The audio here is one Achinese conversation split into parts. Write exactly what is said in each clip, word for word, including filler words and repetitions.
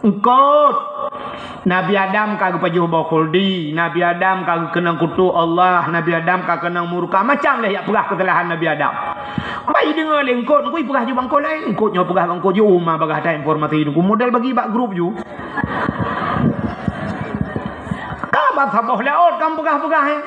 Eungkôt. Nabi Adam ka geupajoh boh khuldi, Nabi Adam ka geukeunong kutok Allah, Nabi Adam ka keunong murka, macam lé jak peugah keusalahan Nabi Adam. Bai deungoe lé eungkôt, eungkôt peugah ju bak eungkôt laén, eungkôt nyoe peugah bak eungkôt ju, uma bagah that informasi, model bagi bak grup ju. Ka ban saboh laôt kamoe peugah-peugah, eh.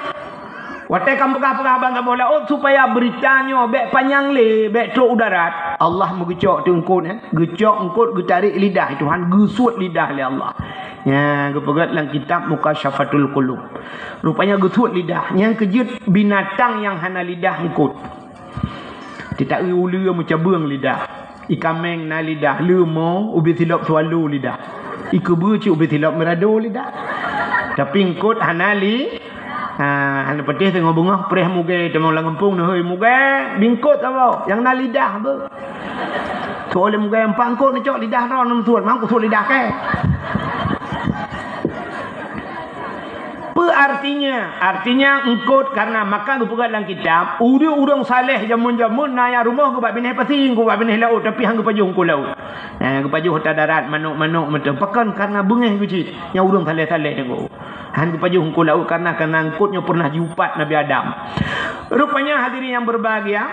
Watée kamoe peugah-peugah ban saboh laôt supaya beurita nyoe bék panyang lé, bék trok u darat. Allah meugeucok teungkôt, eh. Geucok eungkôt, geutarek lidah Tuhan, geusuet lidah lé Allah. Nya geupeugét lam kitab Mukasyafatul Qulub. Rupanya geusuet lidah. Nyang keujeuet binatang nyang hana lidah eungkôt. Teutak uleue meucabeueng lidah. Ié kaméng na lidah, leumo ubé silop swallow lidah. Ié keubeue cit ubé silop meurado lidah. Tapi eungkôt hana li-, ha, hana patéh teungoh beungoh preh mugée teuma lam gampông neuhôi mugée bingkôt saboh nyang na lidah beuh. Soe lé mugée empat eungkôt neucok lidah droe neumeusuet, mang kusuet lidah kée. Peue artinya? Artinya eungkôt karena maka geupeugah lam kitab, ureuëng-ureuëng saleh jameun-jameun na nyang rumoh geuh bak binéh pasi, geuh bak binéh laôt, tapi han geupajoh eungkôt laôt. Eh, geupajoh ata darat, manok-manok meuteun. Pakon? Karena beungéh geuh cit nyang ureuëng saleh-saleh nyan geuh. Han geupajoh eungkôt laôt karena, karena eungkôt nyoe pernah jiupat Nabi Adam. Rupanya hadirin yang berbahagia,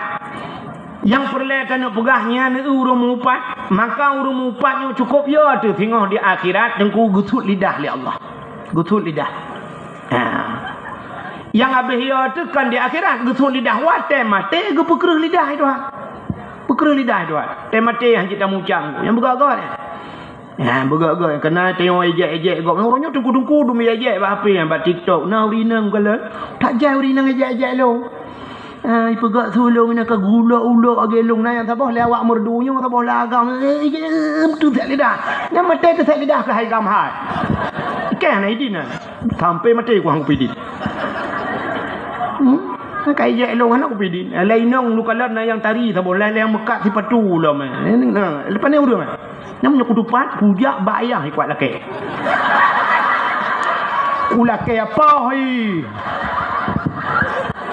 nyang peureulée taneuk peugah nyan ureuëng meuupat, maka ureuëng meuupat nyoe cukup yo teuh singoh di akhirat teungku geusuet lidah lé Allah. Geusuet lidah. Ha. Nyang habéh yo teuh kon di akhirat, geusuet lidah watée maté geupeukreuh lidah itu ha. Peukreuh lidah itu ha. Tée maté han cit tamucam, nyang beugah-gah. Ha, beugah-gah, keunan tanyoe ejek-ejek gob. Ureuëng nyoe teungku-teungku dum ejek bak H P, bak TikTok. Na ureuëng inong galak. That jai ureuëng inong ejek-ejek lôn. Ha, ipeugah su lôn na ka gulok-ulok lagée lôn. Na nyang saboh lé awak meureudu nyoe, saboh lé agam. Eh, eh, eh, teuset lidah. Nyang maté teuset lidah keuh hai gam hai. Keh na idin na. Sampai maté ku han kupeudin. Hmm? Ka ejek lôn hana kupeudin. Lé inong lukalon na nyang tari saboh, lé nyang meukat sipatu lom. Nah, leupah ni ureuëng. Nyang meunyoe kutupat, kujak bak ayah kuat lakée. Kulakée apa hai?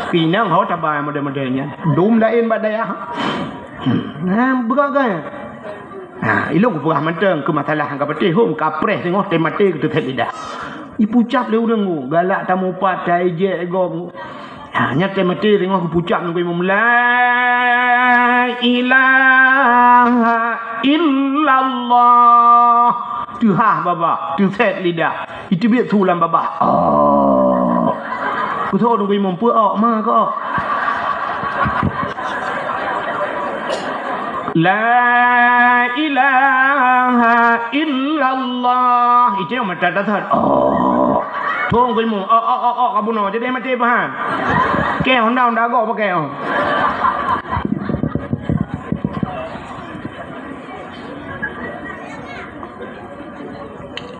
Pinang ho taba model-model nyan. Dum laén bak dayah. Nah, beugah-gah. Ha, ilong kupeugah mantong keu masalah nyang ka patéh hom kapreh teungoh teumaté geuteuset lidah. Ipucap lé ureuëng ngu, galak tamupat, taijek gob. Ha, nyan teumaté teungoh geupucap ngon imum, "La ilaha illallah." Teuhah babah, teuset lidah. Iteubiet su lam babah. Oh. Kutho dong imum peue ok ma keu ok. La ilaha illallah. Itu yang mata dasar. Oh. Thong keu imum. Oh, oh, oh, oh, kabuno. Jadi mati pahan. Keh honda, honda go pakai. Oh.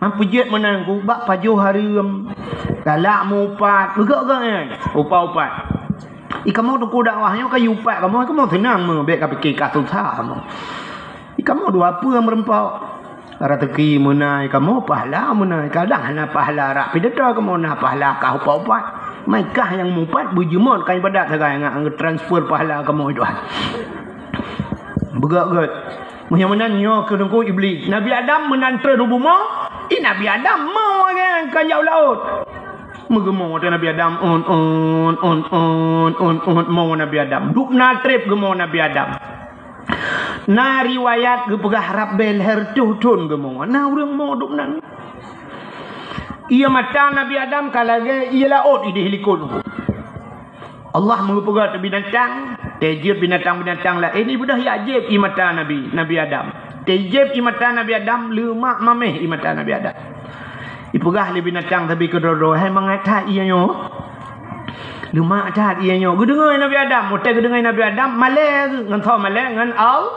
Han peujeuet meunan ku bak pajoh hareuem. Galak mupat. Beugok-gok nyan. Upat-upat. Ih, kamoe teungku dakwah nyoe ka yupat kamoe, kamoe seunang meu, bék kapike ka susah kamoe. Ih, kamoe dua peue meureumpok. Raseuki meunai kamoe, pahala meunai. Kadang hana pahala rak pidato kamoe, na pahala kah upat-upat. Mai kah nyang mupat beujeumot ka ibadat sagai ngat transfer pahala kamoe itu. Beugok-gok. Meunyoe meunan nyoe keuh teungku Iblih. Nabi Adam meunan trok u bumoe, ih, Nabi Adam mo kan, kan jak u laôt. Meugeumo watée Nabi Adam, un, un, mo Nabi Adam. Dubna treb geumo Nabi Adam. Na riwayat geupeugah rab bée lhée reutôh thon geumo. Na ureuëng mo dubna. Ié mata Nabi Adam ka lagée ié laôt ideh likot. Allah meupeugah binatang, teujieb binatang-binatang laén, ié beudôh jak jieb ié mata Nabi, Nabi Adam. Teujieb ié mata Nabi Adam, leumak mameh ié mata Nabi Adam. Ipeugah lé binatang sabe keudroe-droe, "Hai mangat that ié nyoe." Leumak that ié nyoe. Geudeungoe Nabi Adam, watée geudeungoe Nabi Adam, malée geuh, ngon soe malée, ngon Al-,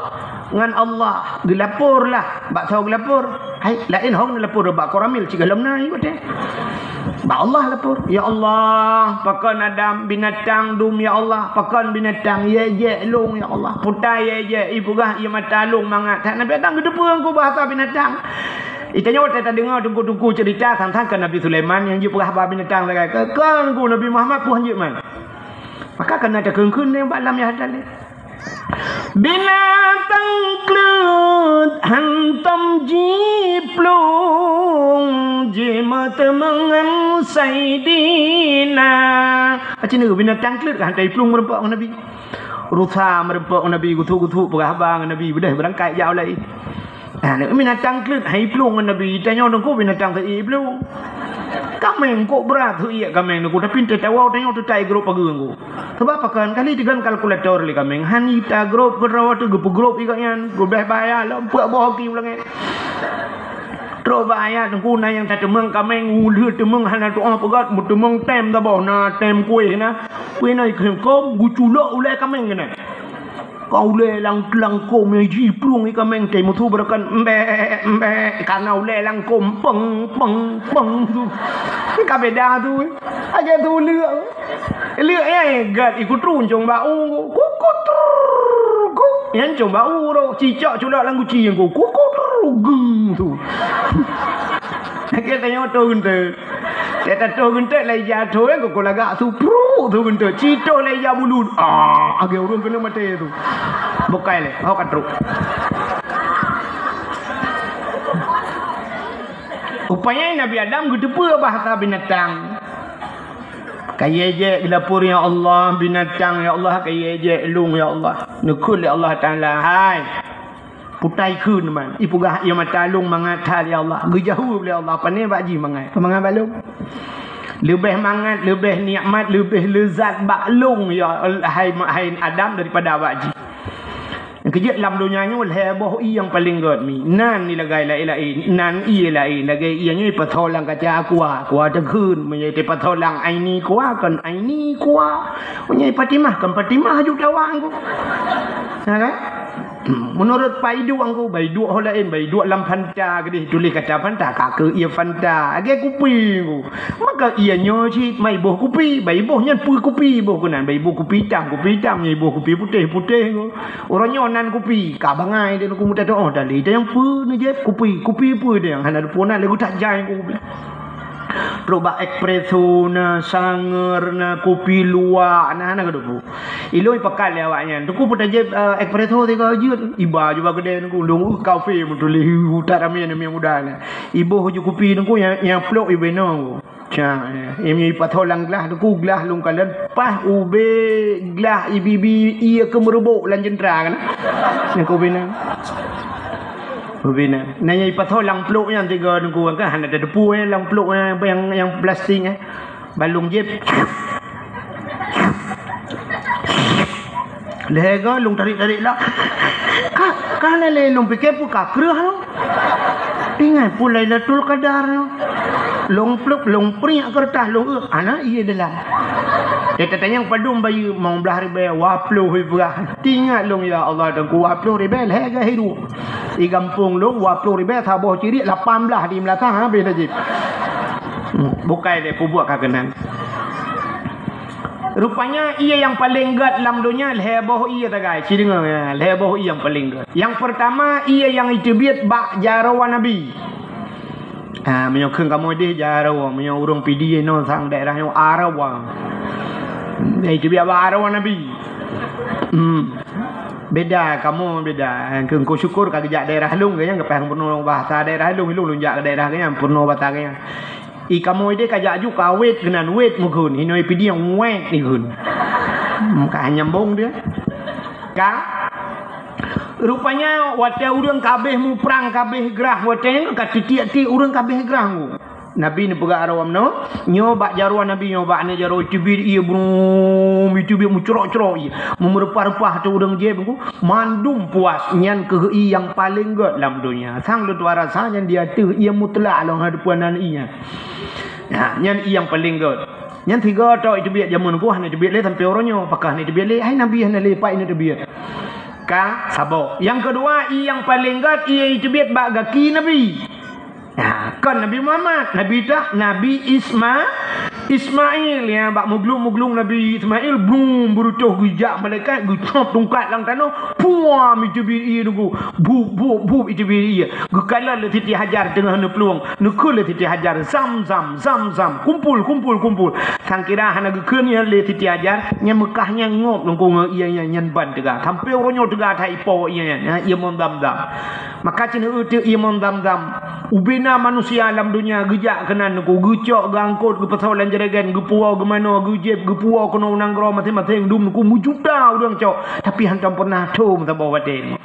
ngon Allah. Geulapor lah, bak soe geulapor. Hai, laén hong neulapor bak Koramil, cit gohlom na ié watée. Bak Allah lapor, "Ya Allah, pakon Adam binatang dum, ya Allah, pakon binatang, ié jek lôn, ya Allah. Putai ié jek, ipeugah ié mata lôn mangat." That Nabi Adam geuteupeue ngon bahasa binatang. Itanyoe watée tadeungoe teungku-teungku ceurita sang-sang keu Nabi Sulaiman nyang jipeugah haba binatang sagai, keu, keu Teungku Nabi Muhammad pun hanjeuet man. Maka kana takheun-kheun nyang bak lam ya hadal. Binatang kleuet hantom jiplueng. Meuteumèe ngon Saidina. Aci neu binatang kleuet ka hantai plueng meureumpok ngon Nabi. Rusa meureumpok ngon Nabi, gusuk-gusuk peugah haba ngon Nabi, beudeh beurangkat jak u laén. Nah, binatang kleuet hai plueng ngon Nabi, tanyoe teungku binatang teu-iek plueng. Kaméng kok brat teu-iek kaméng teungku, tapi teuh tawoe tanyoe teutai grob pageue teungku. Sabab pakon kali teugon kalkulator lé kaméng, han ita grob keudroe teuh geupeugrob ié gobnyan, gobnyan bahaya lom, peuet boh hoki ulangét. Trok bak ayat teungku na nyang tateumeung kaméng, ulèe teumeung hana tu'oh peugöt, meuteumeung tem saboh, na tem kuéh na. Kuéh na ikheun kôm, geuculok ulèe kaméng keunan. Ka ulèe lam, lam kôm nyang jiplueng ié kaméng, tem musu beureukan, mbek, mbek, kana ulèe lam kôm, peng, peng, peng tu. Ka beda tu. Aja tu leuek. Leuek nyan gèt ikutru ncong bak u. Kukut trrrr, kuk. Nyan ncong bak u ro. Cicak culak lam guci nyang ku. Kukut trrrr, geng tu. Lagèe tanyoe toh geunteuk. Lagèe tanyoe toh geunteuk, lai ija toh, eh, kok lagak su, pruk, toh geunteuk. Citoh lai ija bulut. Ah, agak ureueng keuneuk maté tu. Bukai lé, ho ka trok. Rupanya Nabi Adam geuteupeue bahasa binatang. Kayée jek geulapor, "Ya Allah, binatang, ya Allah, kayée jek lôn, ya Allah." Neukheun lé Allah Taala, "Hai, putai kheun man." Ipeugah ié mata, "Lôn mangat that, ya Allah." Geujaweueb lé Allah, "Pane bak jih mangat? Mangat bak lôn? Leubeh mangat, leubeh nikmat, leubeh leuzat bak lôn, ya, hai, hai Adam, daripada bak jih." Nyang keujeuet lam donya nyoe lhée boh ié nyang paleng gét mi. Nan ié lagai laén-laén, nan ié laén lagée ié nyoe ipasoe lam kaca aqua, aqua teukheun, meunyoe ipasoe lam aini aqua, kon aini aqua. Meunyoe Fatimah, kon Fatimah aju tawa angku. Na kan? Hmm, meunurot Pak Iduk angku, Pak Iduk ho laén, Pak Iduk lam Fanta keudeh tuléh kata Fanta, ka keu ié Fanta. Lagée kupi angku. Maka ié nyoe cit meuiboh kupi, bak iboh nyan peue kupi, iboh keunan, bak iboh kupi itam, kupi itam, nyan iboh kupi putéh, putéh. Uroe nyoe nan kupi, ka bangai deh ku muda doh, oh, tali tayang peue neujép kupi, kupi peue deh nyang hana luput na, lagu that jai kupi. Trok bak espresso na, sanger na, kupi luwak na, hana keudeh. Ilôn ipakat lé awak nyan. Teungku peutajép, eh, espresso tiga jeuet. Iba ju bak keudè teungku. Lôn, uh, kafe meutuléh, uh, utak ramé aneuk muda na. Iboh ju kupi teungku nyang, nyang plok ibe nong. Cak, eh. Imeunyoe ipasoe lam glah teungku, glah lôn kalon. Paih ubé glah ibi-bi ié keu meureubok lam jeuntra kan. Nyang keu ubé nong. Ubé nong. Nah, nyang ipasoe lam plok nyan tiga teungku kan hana tateupeue, eh, lam plok, eh, nyang, nyang plastik, eh. Balong jép. Lhée goe lôn tarék-tarék lah. Ka, ka na lé lôn pike peue ka kreueh lôn. Ingat peue Lailatul Qadar lôn. Lôn pluek, lôn priek keureutah lôn eu, ana ié dalam. Teutatanyong padum bayeue, limong blaih ribée, dua ploh ribée. Ingat lôn, ya Allah, teungku dua ploh ribée, lhée goe hirup. Di gampông lôn dua ploh ribée, saboh ciriek lapan blaih di meunasah, habéh dah jép. Hmm, bukai lé peubuet ka keunan. Rupanya ié nyang paleng gét lam donya lhée boh ié tagai. Ci deungoe, ya, lhée boh ié nyang paleng gét. Nyang peurtama ié nyang iteubiet bak jaroe Nabi. Ah, meunyoe kheun kamoe deh jaroe, meunyoe ureueng Pidie nyoe sang daerah nyoe aroe. Nyang iteubiet bak aroe Nabi. Hmm. Beda kamoe beda. Keu engkau syukur ka geujak daerah lôn, geuhnyan geupaih peurunoe bahasa daerah lôn, lôn, lôn jak daerah geuhnyan peurunoe bahasa geuhnyan. I kamoe deh ka jak ju ka wét keunan, wét meugeun, hinoe Pidie wét ikheun. Hmm, ka nyambong dia. Ka. Rupanya watée ureueng ka habéh muprang, ka habéh grah, watée nyan ka titiek-tiek ureueng ka habéh grah. Nabi neupeugah aroe meunoe, nyoe bak jaroe Nabi, nyoe bak aneuk jaroe iteubiet ié brum, iteubiet meucrok-crok ié, meureumpah-reumpah ateueh ureueng jép, mandum puas, nyan keuh ié nyang paleng gét lam donya. Sang lôn tuan rasa nyan di ateueh ié mutlak lom hana teupeue nan ié nyan. Nah, nyan ié nyang paleng gét. Nyan sigoe tok iteubiet jameun ku hana iteubiet lé sampoe uroe nyoe, pakon hana iteubiet lé, hai Nabi hana lé pat ineuk teubiet. Ka, saboh. Nyang keudua, ié nyang paleng gét ié iteubiet bak gaki Nabi. Nah, kon Nabi Muhammad, Nabi dak, Nabi Isma-, Ismail, ya, bak muglung-muglung Nabi Ismail, blum, beureutoh geujak malaikat, geucop tungkat lam tanoh, puam, iteubiet ié Teungku, bup, bup, bup, iteubiet ié. Geukalon lé Siti Hajar teungoh neuplueng, neukheun lé Siti Hajar, "Zam, zam, zam, zam, kumpul, kumpul, kumpul." Sangkira hana geukheun nyan lé Siti Hajar, nyan Meukah nyan ngop Teungku ngon ié nyan, nyan ban teuga. Sampoe uroe nyoe teuga that ipo ié nyan, ya, ié mon Zam-Zam. Maka cit neu-eu teuk ié mon Zam-Zam. Ubena manusia lam donya geujak keunan Teungku, geucok, geuangkot, geupasoe lam jregan, geupuwoe, geumanoe, geujieb, geupuwoe keunoe u nanggroe maséng-maséng, dum Teungku meujuta ureuëng cok, tapi hantom pernah thom saboh watée.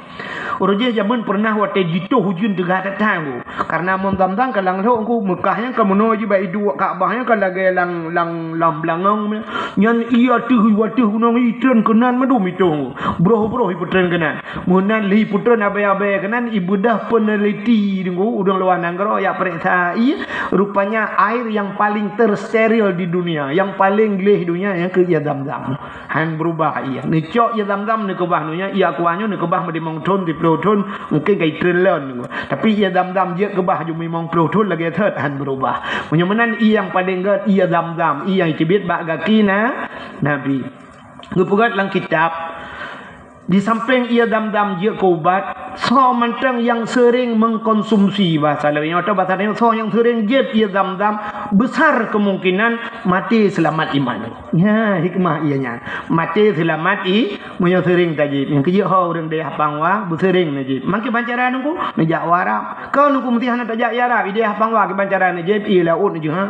Uroe jih jameun pernah watée jitoh ujeuen teuga that-that Teungku. Karena mon Zam-Zam ka lang lhok Teungku, Meukah nyan ka meunoe jih bak iduek, Ka'bah nyan ka lagée lang, lang, lam beulangong nyan. Nyan ié ateueh, ié ateueh gunong ié treun keunan mandum itoh Teungku. Broh-broh ipeutreun keunan. Meunan lé ipeutreun abée-abée keunan, ibeudoh peneliti Teungku, ureuëng luwa nanggroe jak peuriksa ié, rupanya air yang paling tersteril di dunia, yang paling gleh donya, nyan keuh ié Zam-Zam. Han beurubah ié. Neucok ié Zam-Zam neukeubah donya, ié Aqua nyoe neukeubah meudimong thon, siplôh thon, mungken ka itreun lon Teungku. Tapi ié Zam-Zam jeuet keubah ju limong ploh thon lagée that han beurubah. Meunyoe meunan ié nyang paleng gét ié Zam-Zam, ié nyang iteubiet bak gaki na, Nabi. Geupeugét lam kitab, di sampéng ié Zam-Zam jeuet keu ubat, soe mantong nyang seuréng mengkonsumsi, bahasa Laén nyoe atau bahasa Indonesia, soe nyang seuréng jieb ié Zam-Zam, besar kemungkinan maté seulamat iman. Nyan hikmah ié nyan. Maté seulamat i, meunyoe seuréng tajieb. Nyang keujeuet ho ureuëng dayah Pangwa, beuseuréng neujieb. Mangke bancara Teungku, neujak u Arab. Kon Teungku meusti hana tajak i Arab, i dayah Pangwa kiban cara neujieb, ié laôt neujeuet, ha.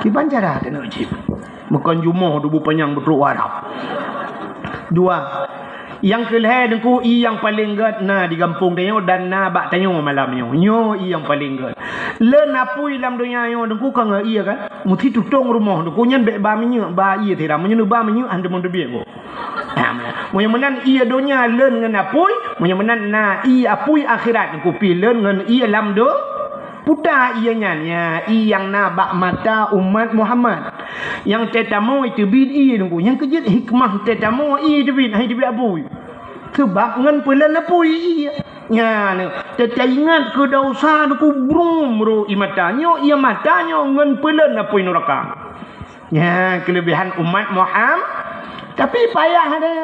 Kiban cara teuh neujieb. Meukon jumoh dubu panyang beutrok u Arab. Dua. Nyang keulhée Teungku, ié nyang paleng gét na di gampông tanyoe dan na bak tanyoe malam nyoe. Nyoe ié nyang paleng gét. Leuen apui lam donya nyoe Teungku ka ngon ié kan? Meusti tutong rumoh Teungku nyan bék ba minyeuk, ba ié sira. Meunyoe neuba minyeuk, han teumon teubiet boh. Nah, meunyoe meunan ié donya leuen ngon apui, meunyoe meunan na ié apui akhirat Teungku pih leuen ngon ié lam do-, puta ié nyan, ya, ié nyang na bak mata umat Muhammad. Nyang teutamong iteubiet ié Teungku. Nyang keujeuet hikmah teutamong ié iteubiet, hai iteubiet apui. Seubab ngon peuleuen apui ié. Nyan, teuingat keu desya Teungku brum ro ié mata. Nyoe ié mata nyoe ngon peuleuen apui nuraka. Nyan keuleubehan umat Muhammad. Tapi payah ada.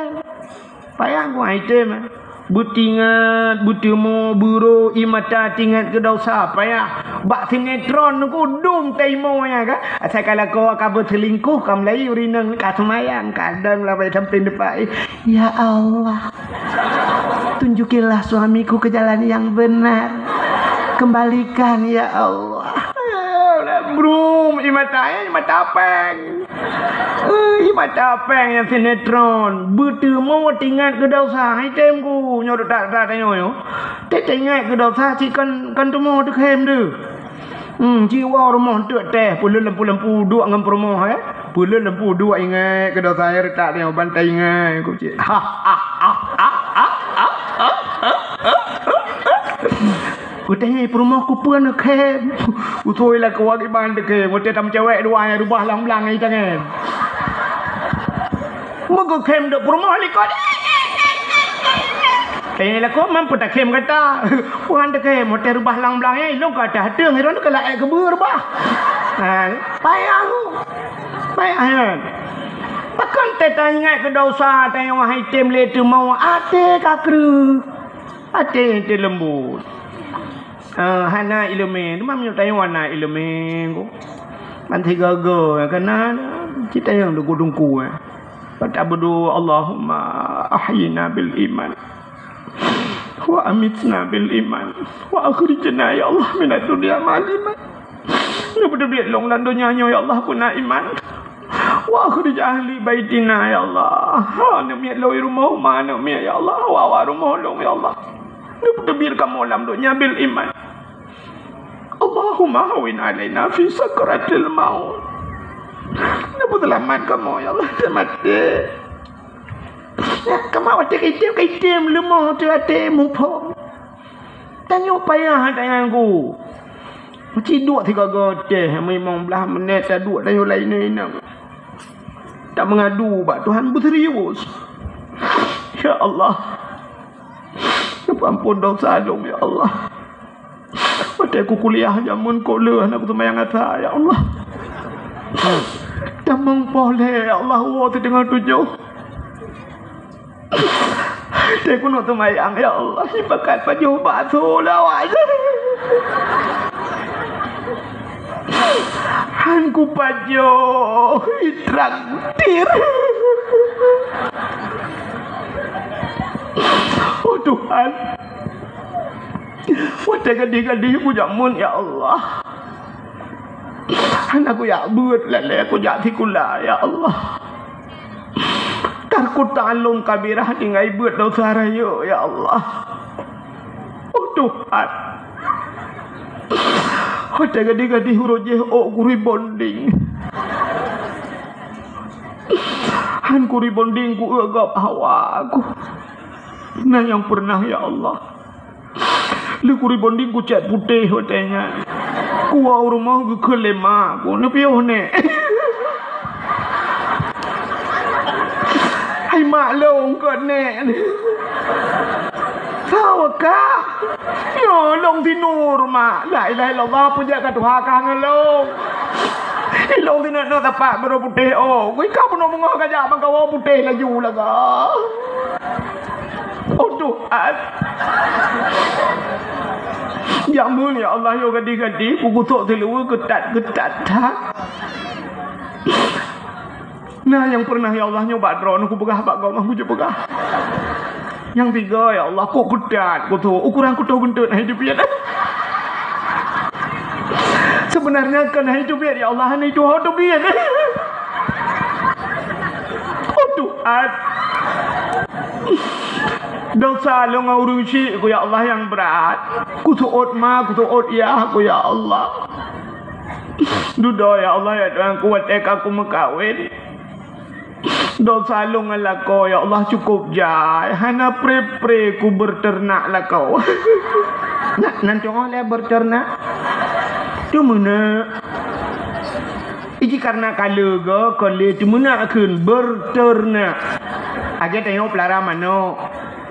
Payah ku item. Beutingat, beuteumo, beuro ié mata tingat keu desya. Payah. Bak sinetron Teungku dum taimo nyan ka. Asai ka lakoe ka beuselingkuh, ka meulayeue ureuëng inong ka seumayang, kadang labai sampéng depan. Ya Allah, tunjukilah suamiku ke jalan yang benar. Kembalikan, ya Allah. Brum, ié mata, ié mata péng. Eh, ié mata péng nyang sinetron. Beuteumo teuingat keu desya, hai tem ku. Nyoe duek that-that tanyoe nyoe. Teuingat keu desya cit kon, kon teumo teukhém deuh. Hmm, jiwoe rumoh teuk teh, peuleuen lampu-lampu duek ngon peurumoh, eh. Peuleuen lampu duek ingat keu desya, eh, reutak nyoe ban taingat ku cit. Ha, ha, ha. Ku tanyong peurumoh ku peue neukhém. Usui lakoe kiban teukhém, watée tameucewek dua nyang reubah lam blang nyang itangen. Meugeukhem dok peurumoh likot. Tanyong lakoe, "Man peue takhém gata?" "Peue han takhém, watée reubah lam blang nyan, ilôn ka ateueh-ateueh, hiron ka laék keubeue reubah." Ha, payah. Payah nyan. Pakon teuingat keu desya tanyoe hai tem lé teuma até ka kreueh. Até teuleumbot. Ah, hana iéleumé. Teuma meunyoe tanyoe hana iéleumé, ko. Ban sigoe-goe, kana cit tanyoe dungku-dungku, eh. Bak tabeudoa, "Allahumma ahyina bil iman, wa amitna bil iman, wa akhrijna, ya Allah, minad dunya ma'al iman." Neupeuteubiet lôn lam donya nyoe, ya Allah, peue na iman. Wa akhrij ahli baitina, ya Allah. Ha, aneuk miet lôn i rumoh, ma aneuk miet, ya Allah. Awak-awak rumoh lôn, ya Allah. Neupeuteubiet kamoe lam donya bil iman. Allahumma hawwin alaina fi sakratil maut. Neupeuseulamat kamoe, ya Allah, watée maté. Nyan, kamoe watée ka item, ka item leumoh teuh até muphom. Tanyoe payah tanyoe ku. Meuci duek sigoe-goe teh, limong blaih minét taduek tanyoe laén inong. Tameungadu bak Tuhan beuserius. Ya Allah, neupeuamphon desya lôn, ya Allah. Watée ku kuliah jameun kok lheueh hana kuseumayang asa, ya Allah. Tamong poh lhèe, ya Allah, woe siteungoh tujoh. Teuh keuneuk seumayang, ya Allah, sipakat pajoh bakso lawat. Han kupajoh, itraktir. Oh Tuhan, watèe gadih-gadih kujameun, ya Allah. Hana kujak beuet lé-lé kujak sikula, ya Allah. Tarku ta'allum kabirah tinggai beuet dosa rayeuk, ya Allah. Oh Tuhan. Watèe gadih-gadih uroe jéh ôk ku rebonding. Han ku rebonding ku eu gob hawa ku. Na nyang pernah, ya Allah. Lé ku rebonding ku cèt putéh watèe nyan. Ku woe u rumoh geukheun lé ma ku, neupiôh nèk. Hai mak lôn keu nèk. Sawa ka? Nyoe lôn si Nur, mak. La ilaha illallah, peujeuet ka tuha ka ngon lôn. Ilôn si nèk nyoe tapak beurôh putéh, oh. Kui ka peunoh beungoh ka jak bak kawoe putéh laju laga. Oh Tuhan. Jameun ya Allah, yo gadih-gadih, ku gusok siluweue keutat-keutat that. Na nyang pernah ya Allah nyoe bak droeneuh kupeugah bak gob, mah kupeugah. Nyang tiga ya Allah, kok keutat kutoh, ukuran kutoh geunteut hana teubiet. Sebenarnya kan hana teubiet ya Allah, hana tuho teubiet. Oh Tuhan. Dosa lôn ngon ureueng syik ku ya Allah nyang brat. Kuseuôt ma, kuseuôt yah ku ya Allah. Dudoe ya Allah ya Tuhan ku watèe ka kumeukawen. Dosa lôn ngon lakoe ya Allah cukôp jai. Hana pre-pre kubeureuternak lakoe. Na, nan cungoh lé beureuternak? Teumeunak. Iji karna ka leuga, kon lé teumeunak kheun beureuternak. Lagèe tanyoe peulara manok.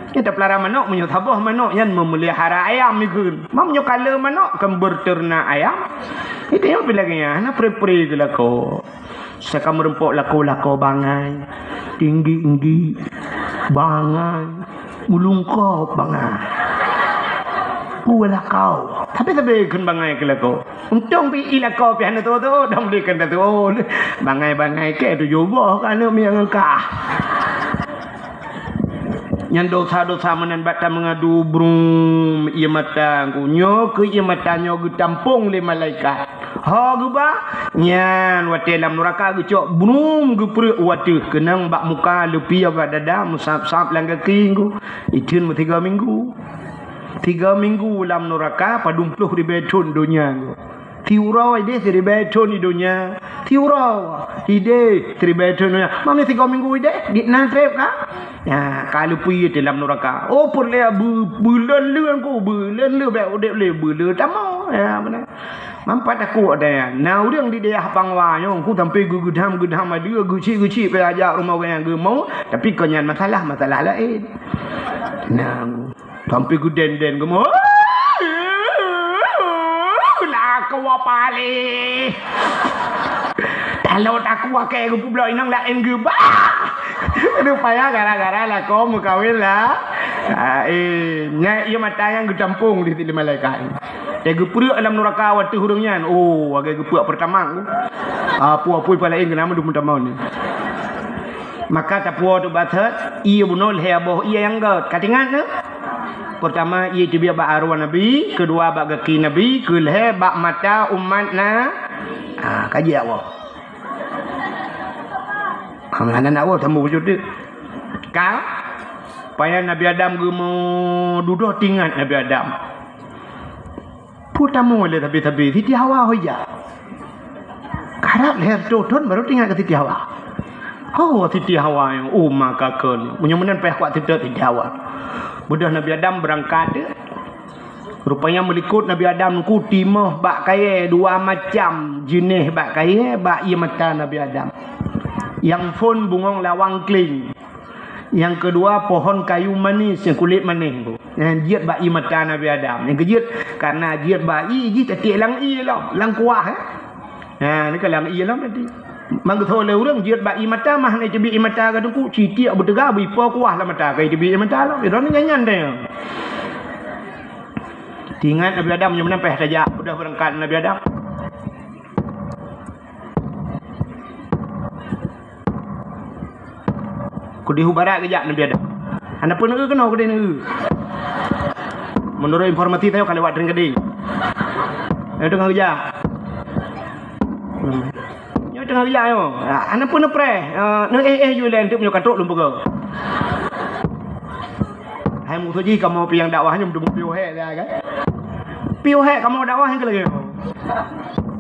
Nyan tapeulara manok, meunyoe saboh manok nyan meumeuliahara ayam ikheun. Ma meunyoe ka le manok, kon beureuternak ayam. Itu nyang pih lagèe nyan, hana pre-pre keu lakoe. Saka meureumpok lakoe-lakoe bangai, tinggi-tinggi, bangai, meulungkop bangai. Peue lakoe. Tapi sabe kheun bangai keu lakoe. Untông pih i lakoe pih hana tuwoe-tuwoe, dong dikheun tatuwoe. Bangai-bangai kèe tujoh boh ka aneuk miet ngon kah. Nyan dosa-dosa meunan bak tameungadu brum ié mata ku. Nyoe keuh ié mata nyoe geutampông lé malaikat. Ho geuba, nyan watèe lam nuraka geucok brum geupreuek u ateueh keunong bak muka leupie bak dada meusab-sab lam gaki ku. Itheun meusigoe minggu. Tiga minggu lam nuraka padum ploh ribèe thôn donya. Siuroe ideh siribèe thôn i donya. Siuroe ideh siribèe thôn donya. Mami tiga minggu ideh, di na trép ka? Ya, ka leupie teuh lam nuraka. Oh, peureulèe beu-, beuleuen-leuen ku, beuleuen-leuen bèk udép lé, beuleuen tamong. Ya, beuna. Mampat aku ada ya. Na ureueng di dayah Pangwa nyoe, ku sampai geugeudam-geudam adeue, geucik-geucik payah jak rumoh gobnyan geumo, tapi kon nyan masalah, masalah laén. Nah, sampai geuden-den geumo. Lakoe paléh. Talo takue keu geupeubloe inong laén geuba. Rupanya gara-gara lakoe meukawen la. Ah, eh, nyan ié mata nyang geutampong di sisi malaikat. Teuh geupreuek lam nuraka watèe ureueng nyan. Oh, lagèe geupreuek peurtama. Ah, peue-peue pih laén keunong mandum meutamong nyan. Maka tapuwoe teuh bak thot, ié bunoe lhèe boh ié nyang göt. Ka teuingat nyoe? Peurtama ié teubiet bak arwah Nabi, keudua bak gaki Nabi, keulhèe bak mata umat na. Ah, ka jeuet woe. Hana nak woe, sambông bacut teuk. Ka, payah Nabi Adam geumo dudoe teuingat Nabi Adam. Peue tamong lé sabe-sabe, Siti Hawa ho ija. Karab lhèe reutôh thôn barô teuingat keu Siti Hawa. Ho Siti Hawa nyang uma ka kheun. Meunyoe meunan payah kuat teutot Siti Hawa. Beudôh Nabi Adam beurangkat teuk. Rupanya meulikot Nabi Adam ku timoh bak kayèe dua macam jeunèh bak kayèe bak ié mata Nabi Adam. Nyang phôn bungöng lawang kling. Nyang keudua, pohon kayu manis nyang kulét manéh tu. Nyang jeuet bak ié mata Nabi Adam. Nyang keujeuet, karena jeuet bak ié, jih tatiek lam ié lom, lam kuah, eh. Ha, ni kalang ié lom tadi. Manggeutho lé ureuëng jeuet bak ié mata, mah na iteubiet ié mata ka teungku, sitiek beuteuga beuipo kuah lam mata ka iteubiet ié mata lom. Droeneuh nyan-nyan teuh. Teuingat Nabi Adam nyoe meunan payah tajak, udah beurangkat Nabi Adam. Keudeh u barat geujak Nabi Adam. Hana peuneue keunoe keudeh neue. Meunurot informasi tanyoe ka lewat Tring Gading. Nyoe teungoh geujak. Nyoe teungoh geujak nyoe. Hana peuneue preh. Neu eh eh ju lé teuk meunyoe ka trok lôn peugah. Hai musoh jih kamoe piang dakwah nyoe meuteumé piôh hék dah kan. Piôh hék kamoe dakwah nyang keulagée.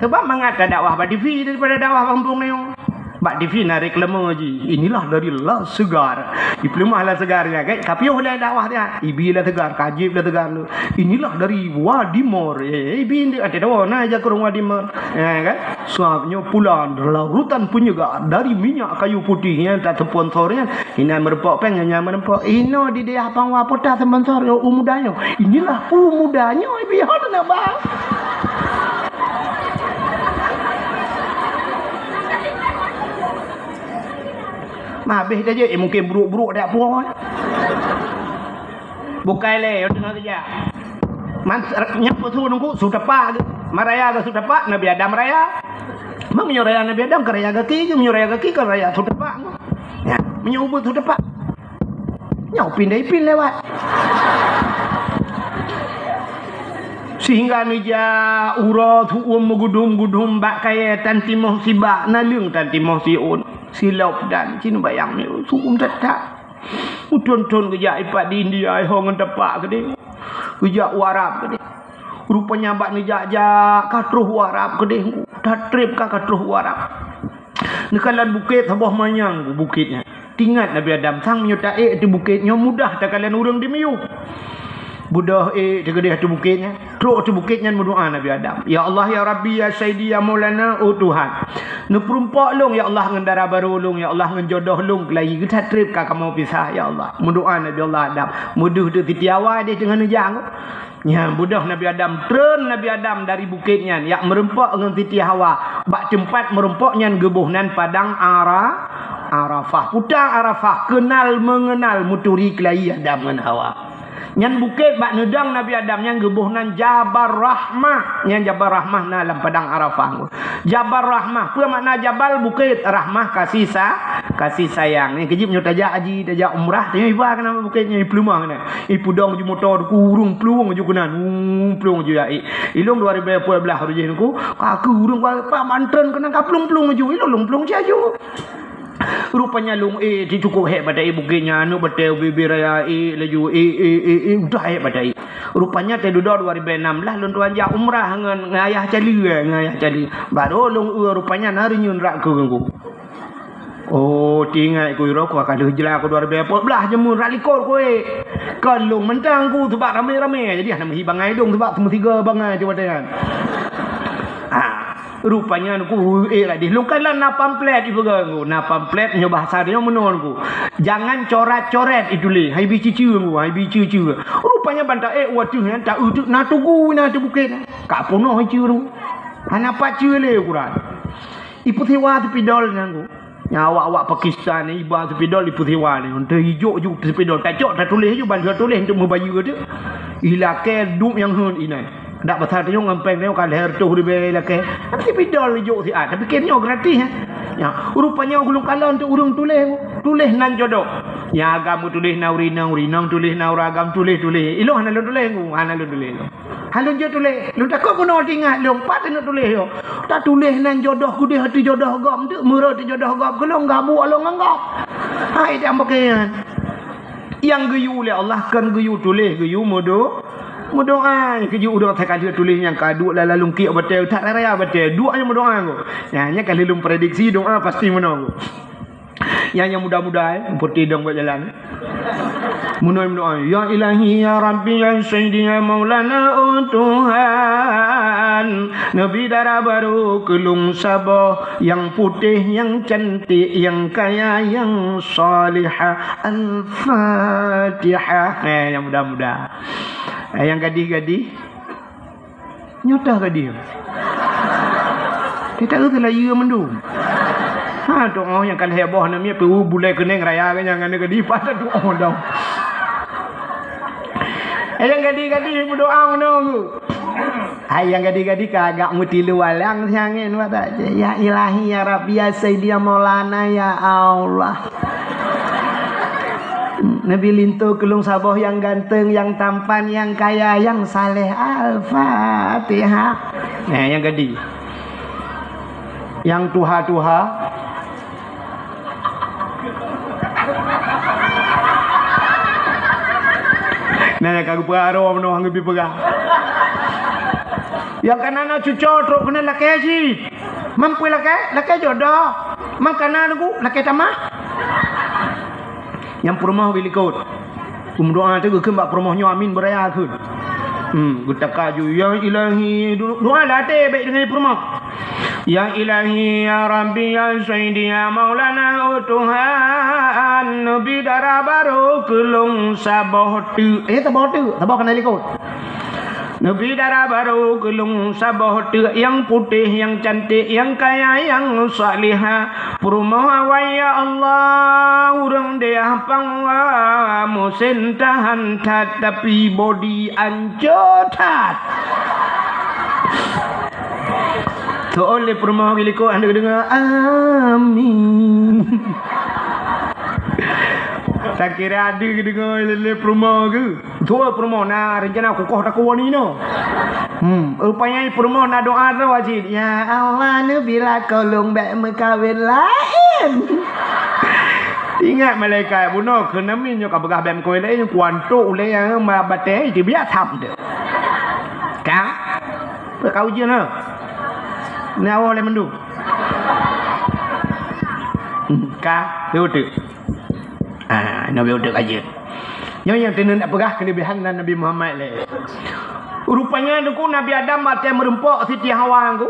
Sebab mangat ka dakwah bak T V daripada dakwah bak gampông nyoe. Bak T V na reklame jih. Inilah dari La Segar. Ipeuleumah La Segar ya kan. Ka piôh lé dakwah dia. Ibi La Segar, kajib La Segar lu. Inilah dari Wadimor. Eh, ibi ndeuk até dawa na jakurong Wadimor. Ya kan? Sabab nyoe pula lautan peunyegar dari minyak kayu putih nyang tasponsor nyan. Inan meureumpok péng nyan meureumpok. Inoe di dayah Pangwa Puta sponsor nyoe u muda nyoe. Inilah u muda nyoe biar na ba. Mabeh saja eh, mungkin buruk-buruk dak puas. Bukai lé, teungoh geujak. Man, nyang peue su nunggu, su tepak. Maraya ke su tepak, Nabi Adam raya. Meunyoe raya Nabi Adam, ka raya gaki, meunyoe raya gaki, ka raya su tepak. Ya, meunyoe ubeut su tepak. Nyoe pindai pin lewat. Sehingga neujak uroe su uem meugudum-gudum bak kayée tan timoh sibak, naleueng tan timoh siôn. Silop dan cin bayang ni su uem tetak. Uthon-thon geujak ipat di India, ai ho ngon tepak keudeh. Geujak u Arab keudeh. Rupanya bak neujak-jak ka troh u Arab keudeh. Tatreb ka, ka troh u Arab. Neukalon bukét saboh manyang bukét nyan. Tingat Nabi Adam sang meunyoe taék di bukét nyoe mudah takalon ureuëng di miyueb. Budoh ék teugeudeh ateueh bukét nyan. Trok ateueh bukét nyan meudoá Nabi Adam, "Ya Allah, ya Rabbi, ya Sayyidi, ya Maulana, oh Tuhan. Neupeurumpok lôn, ya Allah, ngon dara barô lôn, ya Allah, ngon jodoh lôn keulayi geutat treb ka kamoe pisah, ya Allah." Meudoá Nabi Allah Adam. Meudeuh teuh Siti Hawa deh teungoh neujang. Nyan budoh Nabi Adam, treun Nabi Adam dari bukét nyan, yak meurumpok ngon Siti Hawa. Bak teumpat meurumpok nyan geuboh nan padang Ara-, Arafah. Puta Arafah, kenal mengenal meuturi keulayi Adam ngon Hawa. Nyan bukét bak neudong Nabi Adam nyan geuboh nan Jabal Rahmah. Nyan Jabal Rahmah na lam padang Arafah. Jabal Rahmah. Peue makna jabal? Bukét. Rahmah, kasih sa-, kasih sayang. Nyan keujeuet meunyoe tajak haji, tajak umrah, tanyong iba keunan bukét nyan, ipeuleumah keunan. Ipudong ju moto, ku ureuëng plueng ju keunan. Hmm, plueng ju ya. Ilong dua ribu empat belas uroe jih nyan ku, ka keu ureuëng pa mantren keunan ka plueng-plueng ju. Ilong plueng ju. Rupanya lôn ék, eh, cukôp hék bak taék bukét nyan, aneuk batée ubé-bé raya ék, eh, laju ék, eh, eh, eh, eh, udah hék bak taék ék. Rupanya teududoe dua ribu enam belas lôn tuan jak umrah ngon, ngon ayah Cali, eh, ngon ayah Cali. Baru lôn, eh, rupanya na reunyeun rak keu ngon ku. Oh, tingai ku iro ku ka lheueh jela ku dua ribu empat belas jameun rak likot ku ék. Kon lôn mantong ku sebab ramé-ramé. Jadi hana meuhi bangai dong sebab meusiga bangai tu watée nyan. Ah. Rupanya nku ék ladih. Lôn kalon na pamflet ipeugah nku. Na pamflet nyoe bahasa nyoe meunoe nku. Jangan coret-coret ituléh. Hai bi ceucue nku, hai bi ceucue. Rupanya ban taék watée nyan ta-eu teuk na tugu na ateueh bukét. Ka peunoh iceue nku. Hana pat ceue lé ukuran. Ipeusiwa seupidol nyan nku. Nyan awak-awak Pakistan iba seupidol ipeusiwa nyan. Teuh ijok ju seupidol. Tacok tatuléh ju ban tuléh untuk meubayeue teuk. Ilakée duek nyang heuet inan. Dak pasal tanyoe ngon péng tanyoe ka lhèe reutôh ribèe lakèe. Tapi pidol ijok siat, tapi kém nyoe gratis, eh. Nya, rupanya gulong kalon tu ureueng tuléh, tuléh nan jodoh. Nyang agam tuléh nan ureueng inong, ureueng inong tuléh nan ureueng agam, tuléh, tuléh. Ilôn hana lôn tuléh, hana lôn tuléh. Hana lôn jeuet tuléh. Lôn takot keunoe teuingat lôn, pat teuneuk tuléh yo. Tatuléh nan jodoh keudeh ateueh jodoh gob, enteuk meurot ateueh jodoh gob, keu lôn gabuek lôn ngon gob. Hai, dak pakaian. Nyang geuyue lé Allah kon geuyue tuléh, geuyue meudo-, meudoa. Keujeuet uroe teuka jeuet tuléh nyang ka duek lam lalong kiek batèe, that raya batèe, duek nyang meudoa ko. Nyan, nyan ka lheueh lôn prediksi doa pasti meunoe ko. Nyang, nyang muda-muda, eh, putih dong buat jalan. Meunoe meudoa, "Ya Ilahi, ya Rabbi, ya Sayyidi, ya Maulana, oh Tuhan." Neubi dara barô keu lôn saboh, nyang putéh, nyang cantik, nyang kaya, nyang salihah. Al-Fatihah. Eh, nyang muda-muda. Eh, nyang gadih-gadih. Nyoe toh gadih. Kita tu lah iya mandum. Ha, doa nyang ka lhèe boh na miet, peu bulèe keuneng raya ke nyang na gadi, pada doa dah. Eh, nyang gadi-gadi berdoa meunoe. Hai, nyang gadi-gadi ka agak meutilu alang siang nyan, buat tak? Ya Ilahi, ya Rabbi, ya Sayyidi, ya Maulana, ya Allah. Neubi linto keu lôn saboh nyang ganteng, nyang tampan, nyang kaya, nyang saleh. Al-Fatihah. Nah, nyang gadi. Nyang tuha-tuha. Nah, nyang ka geupeugah droe meunoe han geubi peugah. Nyang kana na cuco trok keunan lakèe cit. Mampu lakèe, lakèe jodoh. Mang kana lagu, lakèe tamah. Nyang peurumoh geulikot. Meudoa teuh geukheun bak peurumoh nyoe amin beuraya kheun. Hmm, geutaka ju, "Ya Ilahi," du-, doa lam até bèk deungon peurumoh. "Ya Ilahi, ya Rabbi, ya Sayyidi, ya Maulana, oh Tuhan, neubi dara barô keu lôn saboh teuk." Eh, saboh teuk, saboh kana likot. Neubi dara barô keu lôn saboh teuk nyang putéh, nyang cantik, nyang kaya, nyang salihah. Peurumoh awai, ya Allah, ureueng dayah Pangwa, musén tahan that, tapi bodi ancô that. Soe lé peurumoh geulikot hana geudeungoe, amin. Takira adu geudeungoe lé, lé peurumoh geuh. Beutôi peurumoh na rencana kukoh takue ninoe. Hmm, rupanya peurumoh na doa droe cit. Ya Allah, neubi lakoe lôn bèk meukawen laén. Ingat malaikat bunoe keuneumi nyoe ka peugah bèk meukawen laén, kuantok ulèe nyang ma batèe teubiet tham teuh. Ka? Peue ka ujeuen ha? Nyoe awai lé mandum. Hmm, ka? Teuh, teuh. Ah, Nabi udép aja. Nyoe nyang teuneuk peugah keuleubehan Nabi Muhammad lé. Rupanya teungku Nabi Adam watèe meureumpok Siti Hawa teungku.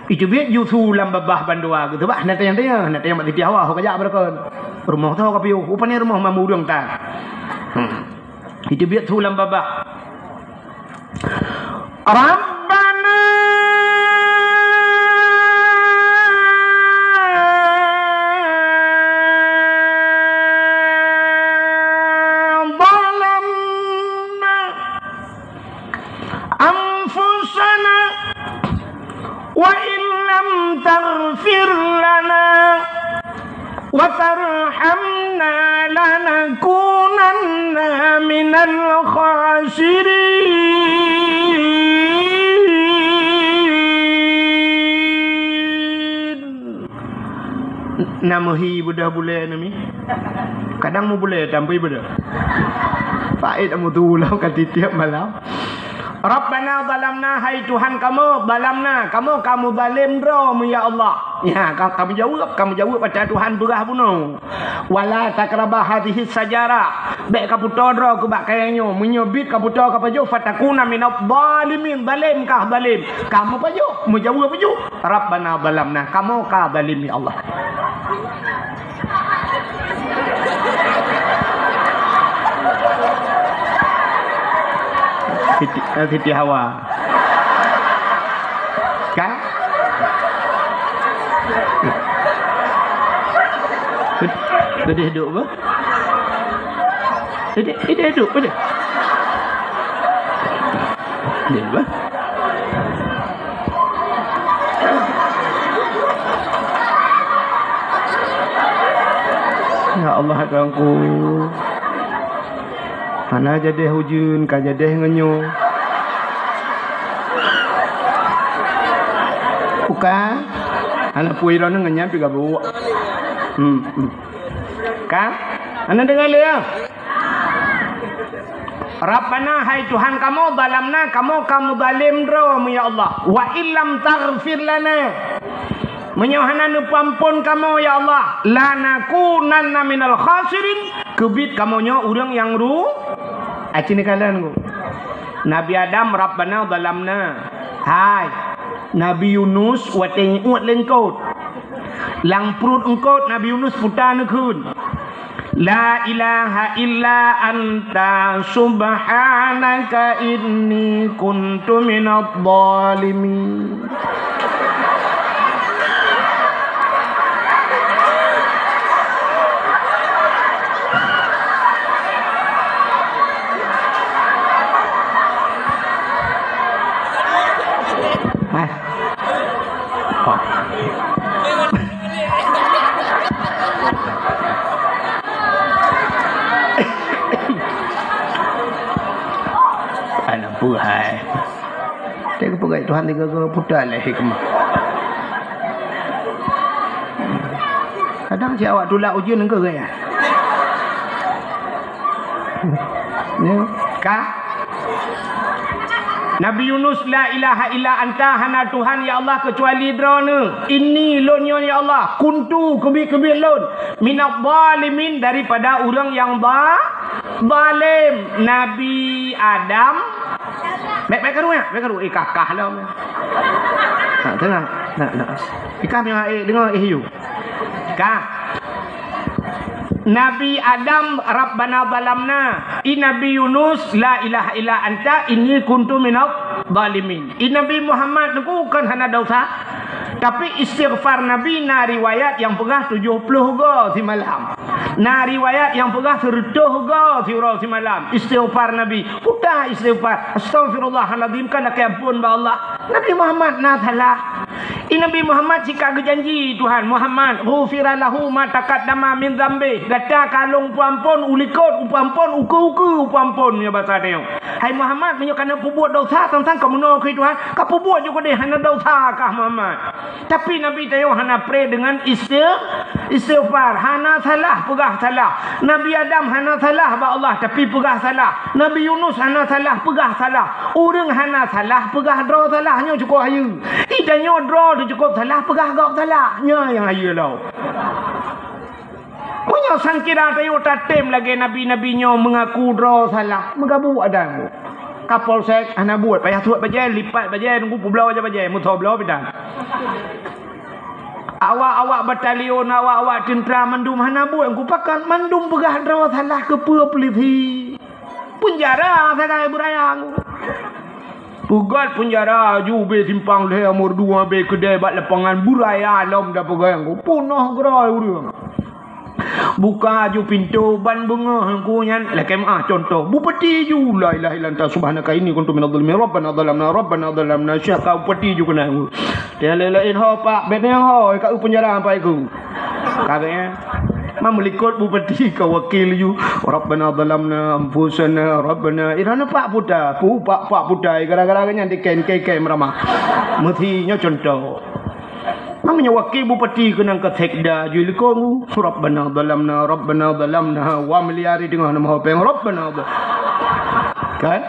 Iteubiet ju su lam babah bandua geuh. Sabab hana tanyong-tanyong, hana tanyong bak Siti Hawa, ho kajak beureukan. Rumoh tho ka piôh, rupanya rumoh mamureueng tan. Hmm. Iteubiet su lam babah. Rabbana zalamna anfusana wa in lam taghfir lana wa tarhamna lanakunanna minal khasirin. Na meuhi beudoh bulèe nami. Kadang meubulèe tampui beudoh. Pait amu tu ulang ka tiep-tiep malam. Rabbana zalamna, hai Tuhan kamoe, zalamna, kamoe ka meuzalim droe mu, ya Allah. Ya, ka, ka meujaweueb, ka meujaweueb ata Tuhan peugah bunoe. Wala taqraba hadhihi syajara. Bèk kapeutoe droe keu bak kayèe nyoe. Meunyoe bit kapeutoe kapajoh, fatakuna minadh dhalimin. Zalim kah zalim. Ka meupajoh, meujaweueb pajoh. Rabbana zalamna, kamoe ka zalim, ya Allah. Siti, eh, Siti Hawa. Kan? Tadi duduk apa? Tadi, tadi duduk apa dia? Dia apa? Ya Allah, Tuhanku. Hana jadeh ujeuen, ka jadeh ngeunyoe. Bukan. Hana pui droeneuh ngon nyan pi gabuk. Hmm, hmm. Kan? Hana deungoe lé, ya? Rabbana, hai Tuhan kamoe, zalamna, kamoe ka meuzalim droe mu, ya Allah. Wa illam taghfir lana. Meunyoe hana neupeuamphon kamoe, ya Allah, lanakunanna minal khasirin, keubiet kamoe nyoe ureueng nyang ru-, aci neukalon ku. Nabi Adam, Rabbana zalamna. Hai, Nabi Yunus watèe jiuet lé eungkôt. Lam pruet eungkôt Nabi Yunus puta neukheun. La ilaha illa anta subhanaka inni kuntu minadh dhalimin. Hai. Anak buhai. Teuka peugah Tuhan tiga-tiga putar lé hikmah. Kadang si awak tulak ujeuen ke gaya. Ya, ka? Nabi Yunus, "La ilaha illa anta," hana Tuhan ya Allah keucuali Droeneuh. "Inni," lôn nyoe ya Allah, "kuntu," keubiet-keubiet lôn, "minadh dhalimin," daripada ureuëng nyang ba-, zalim. Nabi Adam, bèk, bèk karu, ya, bèk karu. Eh, kakah lom. Nah, tengok. Nah, nah. Ikah nyang, eh, deungoe, eh, you. Ka. Nabi Adam, "Rabbana zalamna." I Nabi Yunus, "La ilaha illa anta, inni kuntu minadh dhalimin." I Nabi Muhammad, Teungku, kon hana desya. Tapi istighfar Nabi na riwayat nyang peugah tujoh ploh go simalam. Na riwayat nyang peugah seureutôh go siuroe simalam. Istighfar Nabi. Peue istighfar? "Astaghfirullahalazim," kan lakèe ampôn bak Allah. Nabi Muhammad na salah. I Nabi Muhammad sika geujanji Tuhan, "Muhammad, ghufira lahu ma taqaddama min dzambi." Gata ka lôn peuampôn u likot, peuampôn u keue-keue, peuampôn nyoe basa tanyoe. Hai Muhammad, meunyoe kana peubuet desya, sang-sang ka meunoe keu Tuhan, ka peubuet ju keudeh hana desya kah Muhammad. Tapi Nabi tanyoe hana preh deungon isti-, istighfar, hana salah peugah salah. Nabi Adam hana salah bak Allah, tapi peugah salah. Nabi Yunus hana salah, peugah salah. Ureuëng hana salah, peugah droe salah, nyoe cukôp hayeue. I tanyoe droe teuh cukôp salah, peugah gob salah. Nyoe nyang hayeue lom. Meunyoe sangkira tanyoe tatem lagèe nabi-nabi nyoe meungaku droe salah, meugabuk adan. Kapolsek hana buet, payah tuet bajèe, lipat bajèe, nunggu peubloe bajèe, meusoe bloe bidan. Awak-awak batalion, awak-awak teuntra mandum hana buet, nunggu pakon mandum peugah droe salah keu peue polisi. Peunjara sagai beuraya. Peugöt peunjara ju ubé simpang lhèe, nomor dua B keudè bak lapangan beuraya lom da peugöt. Peunoh geurôi ureuëng. Buka ju pintoe ban beungoh ku nyan lakèe meu'ah cuntoh. Bupati ju, "La ilaha illa anta subhanaka inni kuntu minadh dhalimin. Rabbana dhalamna, rabbana dhalamna." Siapa bupati ju keunan. Tiada lain ho, Pak, bèk ho, ka u peunjara sampai ku. Ka bèk, eh. Meumeulikot bupati ka wakil ju. "Rabbana dhalamna anfusana, rabbana." Irana pak puta, pu pak, pak puta, gara-gara nyan dikèe, kèe, kèe meuramah. Meusi nyoe cuntoh. Meunyoe wakil bupati keunan ka sekda ju likot, "Rabbana dhalamna, rabbana dhalamna." Wa miliar di teungoh nama hopeng, "Rabbana dhal-," kan?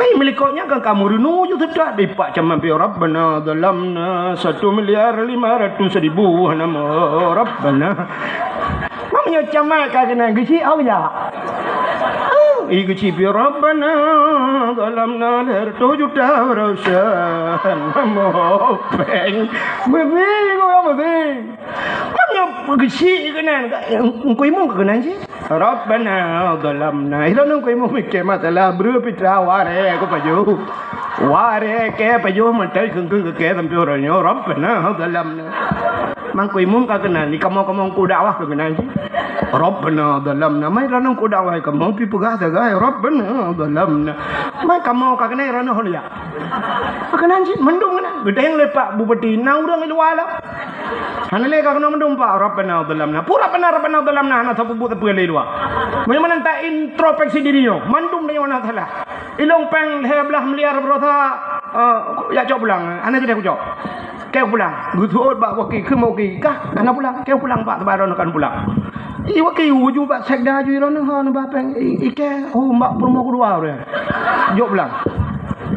Meulikot nyan kan kamoe reunu ju seutôt di pak camat pih, "Rabbana dhalamna satu miliar lima ratus ribu." Nama, "Rabbana." Meunyoe camat ka keunan geuchik, au ya? I geuchik pih, "Rabbana dhalamna lhèe reutôh juta baroesa." Nama hopeng. Meusi, meusi. Meunyoe geuchik keunan, engkau imum keunan cit. "Rabbana dhalamna." Ilôn ngon keu imum mikir masalah breueh pitra warèe keu pajoh. Warèe keu pajoh mantong keu-keu keu kèe sampoe uroe nyoe, "Rabbana dhalamna." Mangkeu imum ka keunan, di kamoe-kamoe keu dakwah ka keunan cit. "Rabbana dhalamna." Mai droeneuh keu dakwah kamoe pih peugah sagai, "Rabbana dhalamna." Mai kamoe ka keunan droeneuh ho liak. Ka keunan cit, mandum keunan. Geudeng lé pak bupati, na ureuëng di luwa lom. Hana lé ka keunoe mandum, Pak, "Rabbana dhalamna." Peue "Rabbana, rabbana dhalamna", hana sapeue buet sapeue lé luwa. Meunyoe meunan ta introspeksi diri nyoe, mandum tanyoe na salah. Ilôn péng lhèe blaih miliar baroesa, eh, jak cok pulang, hana jadeh kucok. Kèe pulang, geuseuôt bak wakil, kheun bak wakil, "Kah, hana pulang, kèe pulang, Pak, sabab droeneuh kon pulang." I wakil uju bak sekda ju, "Droeneuh ho neuba péng, i, i kèe, oh, bak peurumoh keudua ureuëng." Jok pulang.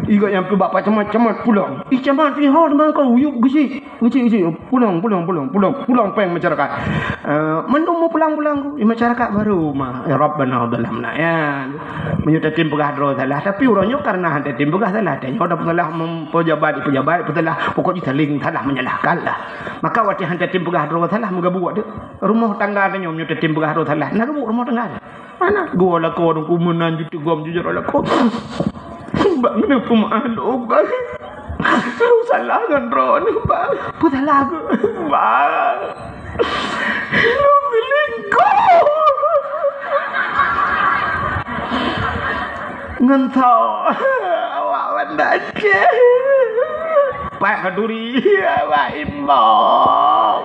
I gobnyan pih bak pak camat, "Camat, pulang." "I camat, i ho neuba kon, uyueb geuchik." Geuchik, geuchik, pulang, pulang, pulang, pulang, pulang péng masyarakat. Eh, mandum meupulang-pulang ku, masyarakat baru ma, "Ya Rabbana dhalamna." Ya. Meunyoe tatem peugah droe salah, tapi uroe nyoe karena han tatem peugah salah, tanyoe dah peusalah mem-, pejabat, pejabat peusalah, pokok jih saling salah menyalahkan lah. Maka watèe han tatem peugah droe salah, meugabuk tu. Rumoh tangga tanyoe meunyoe tatem peugah droe salah, na gabuk rumoh tangga. Hana, geuwoe lakoe ngon meunan ju teugom ju jaroe lakoe. Bak ngon peumeu'ah lôn, Bang. Lôn salah ngon droeneuh, Bang. Peue salah keuh? Bang. Lôn seulingkoh. Ngon soe? Awak banda Aceh. Pak Khaturi, ya, Pak Imbong.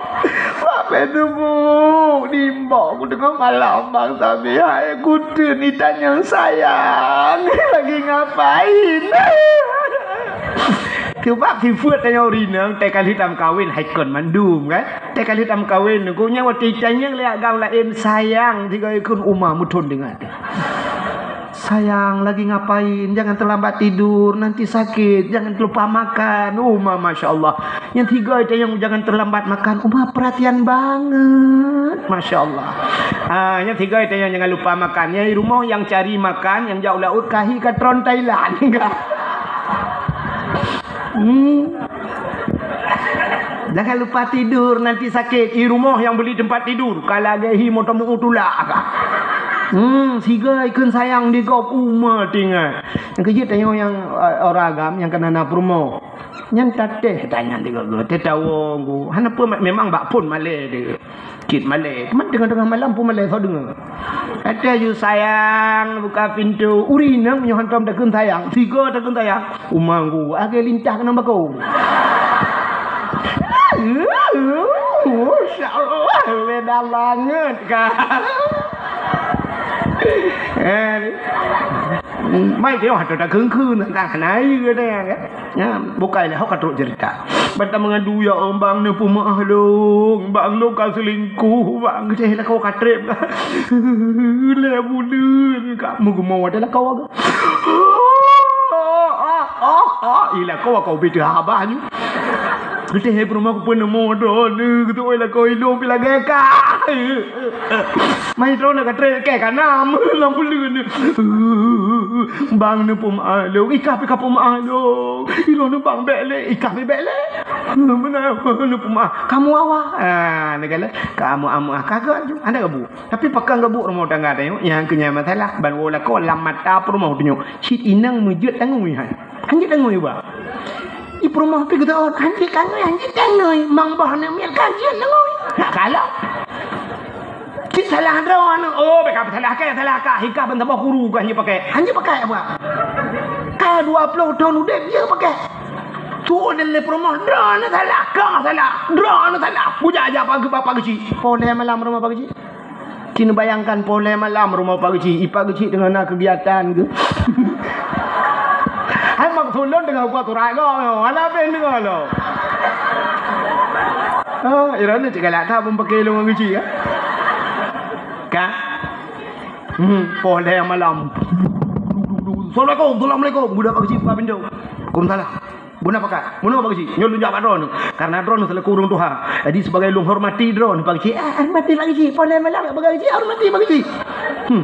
Pak Petubu, di Imbong, ku teungoh malam, Bang Sami, hai, kuteun itanyong sayang. Lagi ngapain? Sebab sifeuet tanyoe ureueng inong, teuka lheueh tameukawen, hai kon mandum, kan? Teuka lheueh tameukawen, ku nyan watèe itanyong lé agam laén, sayang, tiga ikun uma meuthon deungon. Sayang, lagi ngapain? Jangan terlambat tidur, nanti sakit. Jangan lupa makan. Uma, masya Allah. Yang tiga itu yang jangan terlambat makan. Uma perhatian banget, masya Allah. Ah, yang tiga itu yang jangan lupa makan. Yang di rumah yang cari makan, yang jauh laut kahi katron Thailand. Hmm. Jangan lupa tidur, nanti sakit. I rumoh nyang beuli teumpat tidur, ka lagèe hi moto meu tulak ka. Hmm, siga ikheun sayang di gob uma tinggai. Nyang keujeuet tanyoe nyang, eh, ureueng agam nyang keunan na peurumoh. Nyan tatéh tanyan di gob, teuh tawong ku. Hana peue, memang bak phon malèe deuh. Cit malèe. Teuma teungoh-teungoh malam pun malèe soe deungö. Até ju sayang buka pintu. Ureueng inong nyoe hantom takheun sayang. Siga takheun sayang. Uma ku, agé lintah keunan bako. Masya Allah, beda banget kan. Eh, mai tengok hantom takheun-kheun tentang naik kata kan. Ya, bukai lah, hok ka trok cerita. Bak ta mengadu, "Ya Allah, bang, neupeumaah lôn. Bang, lôn ka selingkuh, bang. Geudeh lakoe ka trép." Lé buleuen ka meugumoe watèe lakoe. Ih, lakoe ka ubit haba nyoe. Geudeh peurumoh ku peuneumö droeneuh, geutôi lakoe ilôn pi lagèe ka. Mai droeneuh ka trép kèe ka nam lam buleuen. Bang, neupeumaah lôn, i kah pih ka peumaah lôn. Ilôn bang bèk lé, i kah pih bèk lé. Meunan neupeumaah. Kamoe awai. Ah, neukalon. Kamoe amoe ah, ka gèt ju. Hana geubu. Tapi pakon geubu rumoh tangga tanyoe, nyang keu nyan masalah. Ban woe lakoe lam mata peurumoh tanyoe. Cit inong meujeuet tangui hai. Hanjeuet tangui ba. I peurumoh pih geuteuôt, hanjeuet tangui, hanjeuet tangui. Mang boh aneuk miet ka hanjeuet tangui. Nak kalon. Cit salah droeneuh. Oh, bèk ka salah kèe, salah kah. Hikah ban saboh kuru ka hanjeuet pakèk. Hanjeuet pakèk apa? Ka dua ploh thon udép, jeuet pakèk. Tuôn lé peurumoh, droeneuh salah, kah salah, droeneuh salah. Bujak jak bak, bak Pak Geuchik. Poh lhèe malam rumoh Pak Geuchik. Cit neubayangkan poh lhèe malam rumoh Pak Geuchik, i Pak Geuchik teungoh na keugiatan geuh. Hai maksud lôn teungoh buet surat gob nyoe, hana pih deungö lôn. Oh, i droeneuh cit galak that beumpaké lôn ngon Geuchik, kan? Ka? Hmm, poh lhèe malam. Assalamualaikum, assalamualaikum. Budak Pak Geuchik buka pintoe. Waalaikumsalam. Bunoe pakat. Bunoe Pak Geuchik. Nyoe lôn jak bak droeneuh. Karena droeneuh selaku ureueng tuha. Jadi sebagai lôn hormati droeneuh Pak Geuchik. Ah, hormati Pak Geuchik. Poh lhèe malam Pak Geuchik. Hormati Pak Geuchik. Hmm.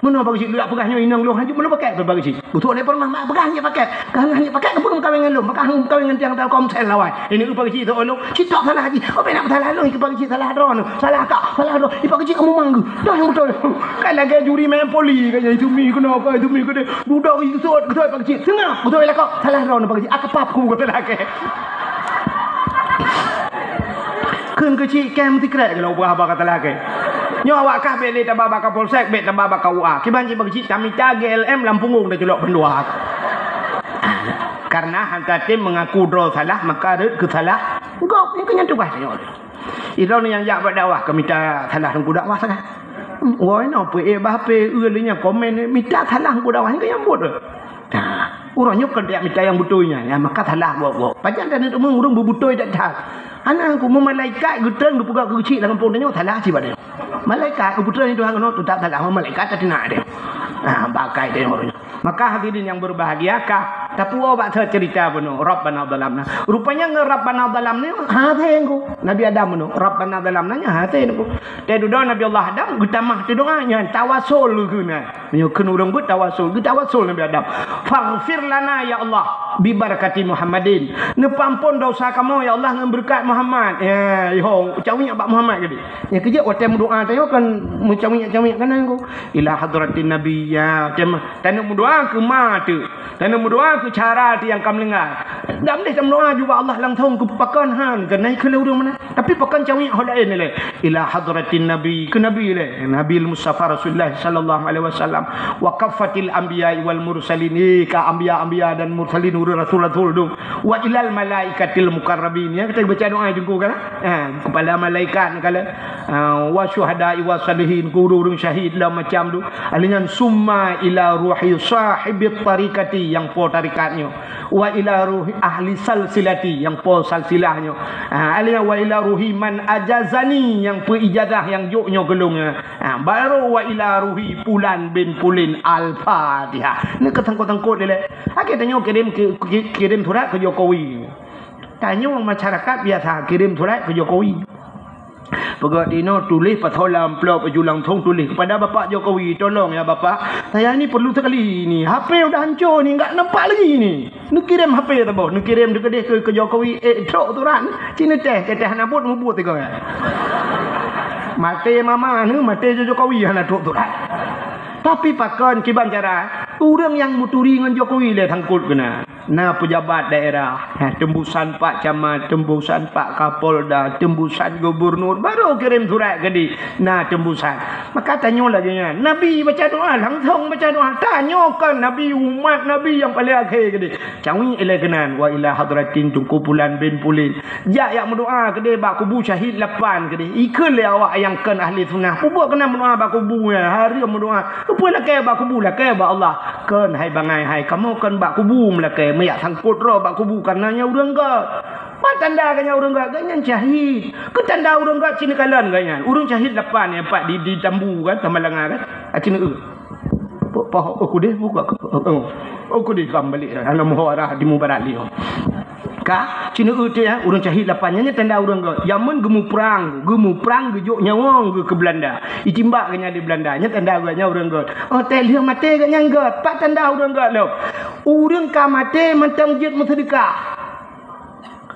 Bunoe Pak Geuchik, lôn jak peugah nyoe inong lôn hanjeuet bunoe pakat Pak Geuchik. Beutôi lé peurumoh mak peugah hanjeuet pakat. Ka hanjeuet pakat, keupeue meukawen ngon lôn? Maka meukawen ngon tiang Telkomsel awai. Ini Pak Geuchik teu lôn. Cit tok salah lagi. Oh, bèk na salah lôn, Pak Geuchik salah droeneuh. Salah kah? Salah droeneuh. Pak Geuchik kamoe manggeu. Dah nyang beutôi. Kan lagèe juri main poli kan, itu mi kena apa, itu mi kena. Dudoe geusut, geusut Pak Geuchik. Seungap, geusut lakoe. Salah droeneuh Pak Geuchik. Akapap ku kata lagèe. Kheun Geuchik kèe meusikrek keunoe ubah haba kata lagèe. Nyoe awak kah bèk lé taba bak Kapolsek, bèk taba bak K U A. Kiban cit Pak Geuchik tamita G L M lam punggong taculok bandua. Karena han tatem mengaku droe salah, maka rhot keu salah gob. Nyan keuh nyan tugaih tanyoe. Droeneuh nyang jak bak dakwah ka mita salah teungku dakwah sagai. Woe noe peuék bak H P, eu lé nyan komen mita salah teungku dakwah, nyan nyang buet. Nah, uroe nyoe kon tajak mita nyang beutôi nyan, nyan maka salah gob-gob. Pajan taneuk teumeung ureueng beubeutôi that-that. Hana ku, meu malaikat geutreun geupeugah keu Geuchik lam gampông tanyoe salah cit bak tanyoe. Malaikat geupeutreun Tuhan keunoe teutap salah, meu malaikat tateunak tanyoe. Nah, bakai tanyoe uroe nyoe. Maka hadirin yang berbahagia, ka tapuwoe bak cerita bunoe, Rabbana zalamna. Rupanya ngon Rabbana zalamna hasé ku. Nabi Adam bunoe, Rabbana zalamna nyan hasé ku. Teududoe Nabi Allah Adam geutamah teudoa nyan tawasul keunan. Nyoe kheun ureueng beuet tawasul, geutawasul Nabi Adam. Faghfir lana ya Allah bi barakati Muhammadin. Neupeuampon dosa kamoe ya Allah ngon beureukat Muhammad. Ya, iho, cawiek bak Muhammad jadi. Nyang keujeuet watèe meudoa tanyoe kan meucawiek-cawiek keunan ku. Ila hadratin Nabi, ya, watèe taneuk meudoa keu ma teuh. Taneuk meudoa keu cara teuh nyang ka meulanggar. Dam deh tameudoa ju bak Allah langsông keu pakon han, keunan keu lé ureueng meunan. Tapi pakon cawék ho laén lé? Ila hadratin Nabi, keu Nabi lé. Nabi Mustafa Rasulullah sallallahu alaihi wasallam. Wa kaffatil anbiya wal mursalin, eh, ka anbiya-anbiya dan mursalin, ureuëng rasul-rasul tu. Wa ilal malaikatil muqarrabin. Ya, kita baca doa itu kan? Ha, kepala malaikat kan? Ha, wa syuhada wa salihin, keu ureuëng syahid lah macam tu. Alinyan summa ila ruhi sahibit tariqati, yang po tarikatnya. Wa ila ruhi ahli salsilati, nyang po salsilah nyoe. Ha, alai wa ila ruhi man ajazani, nyang peu ijazah nyang jok nyoe keu lôn nyoe. Ha, baru wa ila ruhi pulan bin pulin. Al-Fatihah. Ni keutangkot-tangkot dilée. Akhé tanyoe kirim ki-, ki-, kirim surat keu Jokowi. Tanyoe masyarakat biasa kirim surat keu Jokowi. Peugah dinoe tuléh pasoe lam amplop baju langsong tuléh kepada Bapak Jokowi, "Tolong ya Bapak, saya ni perlu sekali ni. H P udah hancur ni, enggak nampak lagi ni." Neukirém H P saboh, neukirém teukeudeh keu, keu Jokowi, eh, trok surat. Cina teh, teh, teh hana buet mubuet tiga. Maté mama ni, maté Jokowi hana trok surat. Tapi pakon kiban cara, ureuëng nyang meuturi ngon Jokowi lé sangkot keunan. Na peujabat daerah, ha, teumbusan Pak Camat, teumbusan Pak Kapolda, teumbusan Gubernur, baru kirim surat keu di, na teumbusan. Maka tanyoe lagée nyan, Nabi baca doa, langsong baca doa. Tanyoe kon Nabi, umat Nabi nyang paleng akhé keu di. Cawék ilée keunan, wa ila hadratin Teungku Pulan bin Pulin. Jak yak meudoa keudeh bak kubu syahid lapan keudeh. Ikheun lé awak nyang kon ahli sunnah. Peubuet keunan meudoa bak kubu nyan. Hareuem meudoa. Peue lakée bak kubu, lakée bak Allah. Kon hai bangai hai, kamoe kon bak kubu meulakée, meuyak sangkot droe bak kubu kareuna nyan ureuëng gét. Pat tanda geuh nyan ureuëng gét, geuh nyan syahid. Keu tanda ureuëng gét cit neukalon geuh nyan. Ureuëng syahid lapan nyang pat di, di Tambu kan, Tamalanga kan. Aci neu. Poh, poh, oh, kudeh buka. Oh, oh, kudeh kam balik. Ana moho arah di mubarat liyo. Ka, cina uti ya, ureuëng syahid lapan nyan, nyan tanda ureuëng gét. Jameun geumuprang, geumuprang geujok nyawöng geuh keu Belanda. Itimbak geuh nyan di Belanda, nyan tanda geuh nyan ureuëng gét. Oh, teh lheueh maté geuh nyan gét. Pat tanda ureuëng gét lom. Ureuëng ka maté mantong jeuet meuseudeukah.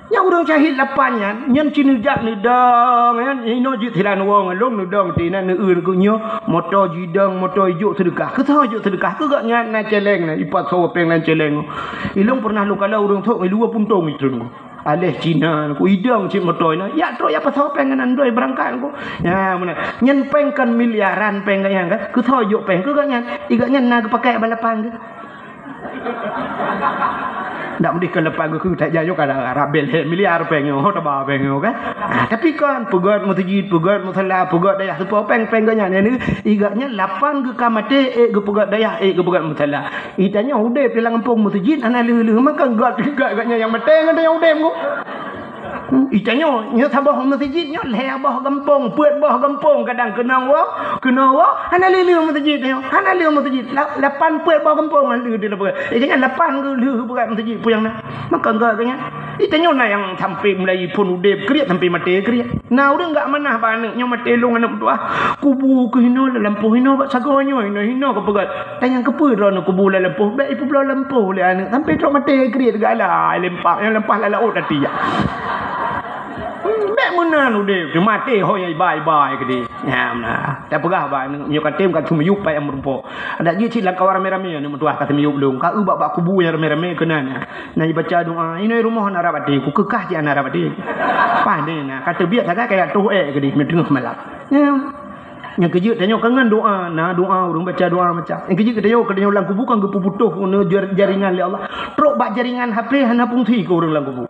Nyang ureuëng syahid lapan nyan, nyan cit neujak neudong, nyan inoe jeuet hilan wong lom neudong ti na neueu keu nyoe, moto jidong, moto ijok seudeukah. Keu soe jok seudeukah? Keu gobnyan na celeng na, ipat soe péng lam celeng. Ilong pernah lôn kalon ureuëng thok ngon dua puntong itreun. Aléh Cina ku idong cit moto na. Yak trok yak pasoe péng ngon andoi beurangkat ku. Nya meunan. Nyan péng kan miliaran péng gobnyan kan. Keu soe jok péng? Keu gobnyan. I gobnyan na geupakai balapan geuh. Ndak meudeh keu lapan geuh keu that jayoe ka rabel he miliar péng nyoe, ho taba péng nyoe kan. Ah, tapi kan peugét meuseujid, peugét musala, peugét dayah seupôt péng, péng gobnyan nyan, i gobnyan lapan geuh ka maté, ék geupeugét dayah, ék geupeugét musala. I tanyoe udeb di lam gampông meuseujid hana lheueh-lheueh, maka gét, gét gobnyan nyang maté ngon tanyoe udeb ngon. Hmm, i tanyoe, nyoe saboh meuseujid nyoe lhèe boh gampông, peuet boh gampông kadang keunong woe, keunoe woe, hana lheueh-lheueh meuseujid nyoe, hana lheueh meuseujid. La-, lapan peuet boh gampông hana lheueh di lapan. Eh, jangan lapan geuh lheueh beurat meuseujid peue nyang na. Maka enggak geuh nyan. I tanyoe na nyang sampai mulai phon udeb kriet sampai maté kriet. Na ureuëng enggak manah bak aneuk nyoe maté lôn aneuk meutuah. Kubu keuh hinoe lam lampôh hinoe bak sagoe nyoe hinoe-hinoe ka peugét. Tanyong keupeue droeneuh kubu lam lampôh, bék ipeubloe lampôh lé aneuk, sampai trok maté kriet gala, limpak nyang lampah lam laôt até jak. Hmm, bék meunan udeb, maté ho nyang iba-iba keudeh. Nyan na. Tapeugah bak aneuk, nyoe ka tem ka teumiyueb pat nyang meurumpok. Adak jih cit lam kawan ramé-ramé aneuk meutuah ka teumiyueb lôn. Ka eu bak, bak kubu nyang ramé-ramé keunan. Na ibaca doa, inoe rumoh hana rab até, ku keukah cit hana rab até. Paih deh na, ka teubiet sagai kaya toh ék keudeh, teungoh malam. Nyan. Nyang keujeuet tanyoe ka ngon doa, na doa, ureuëng baca doa macam. Nyang keujeuet tanyoe, ka tanyoe lam kubu kan geupeuputoh jar-, jaringan lé Allah. Trok bak jaringan H P hana fungsi keu ureuëng lam kubu.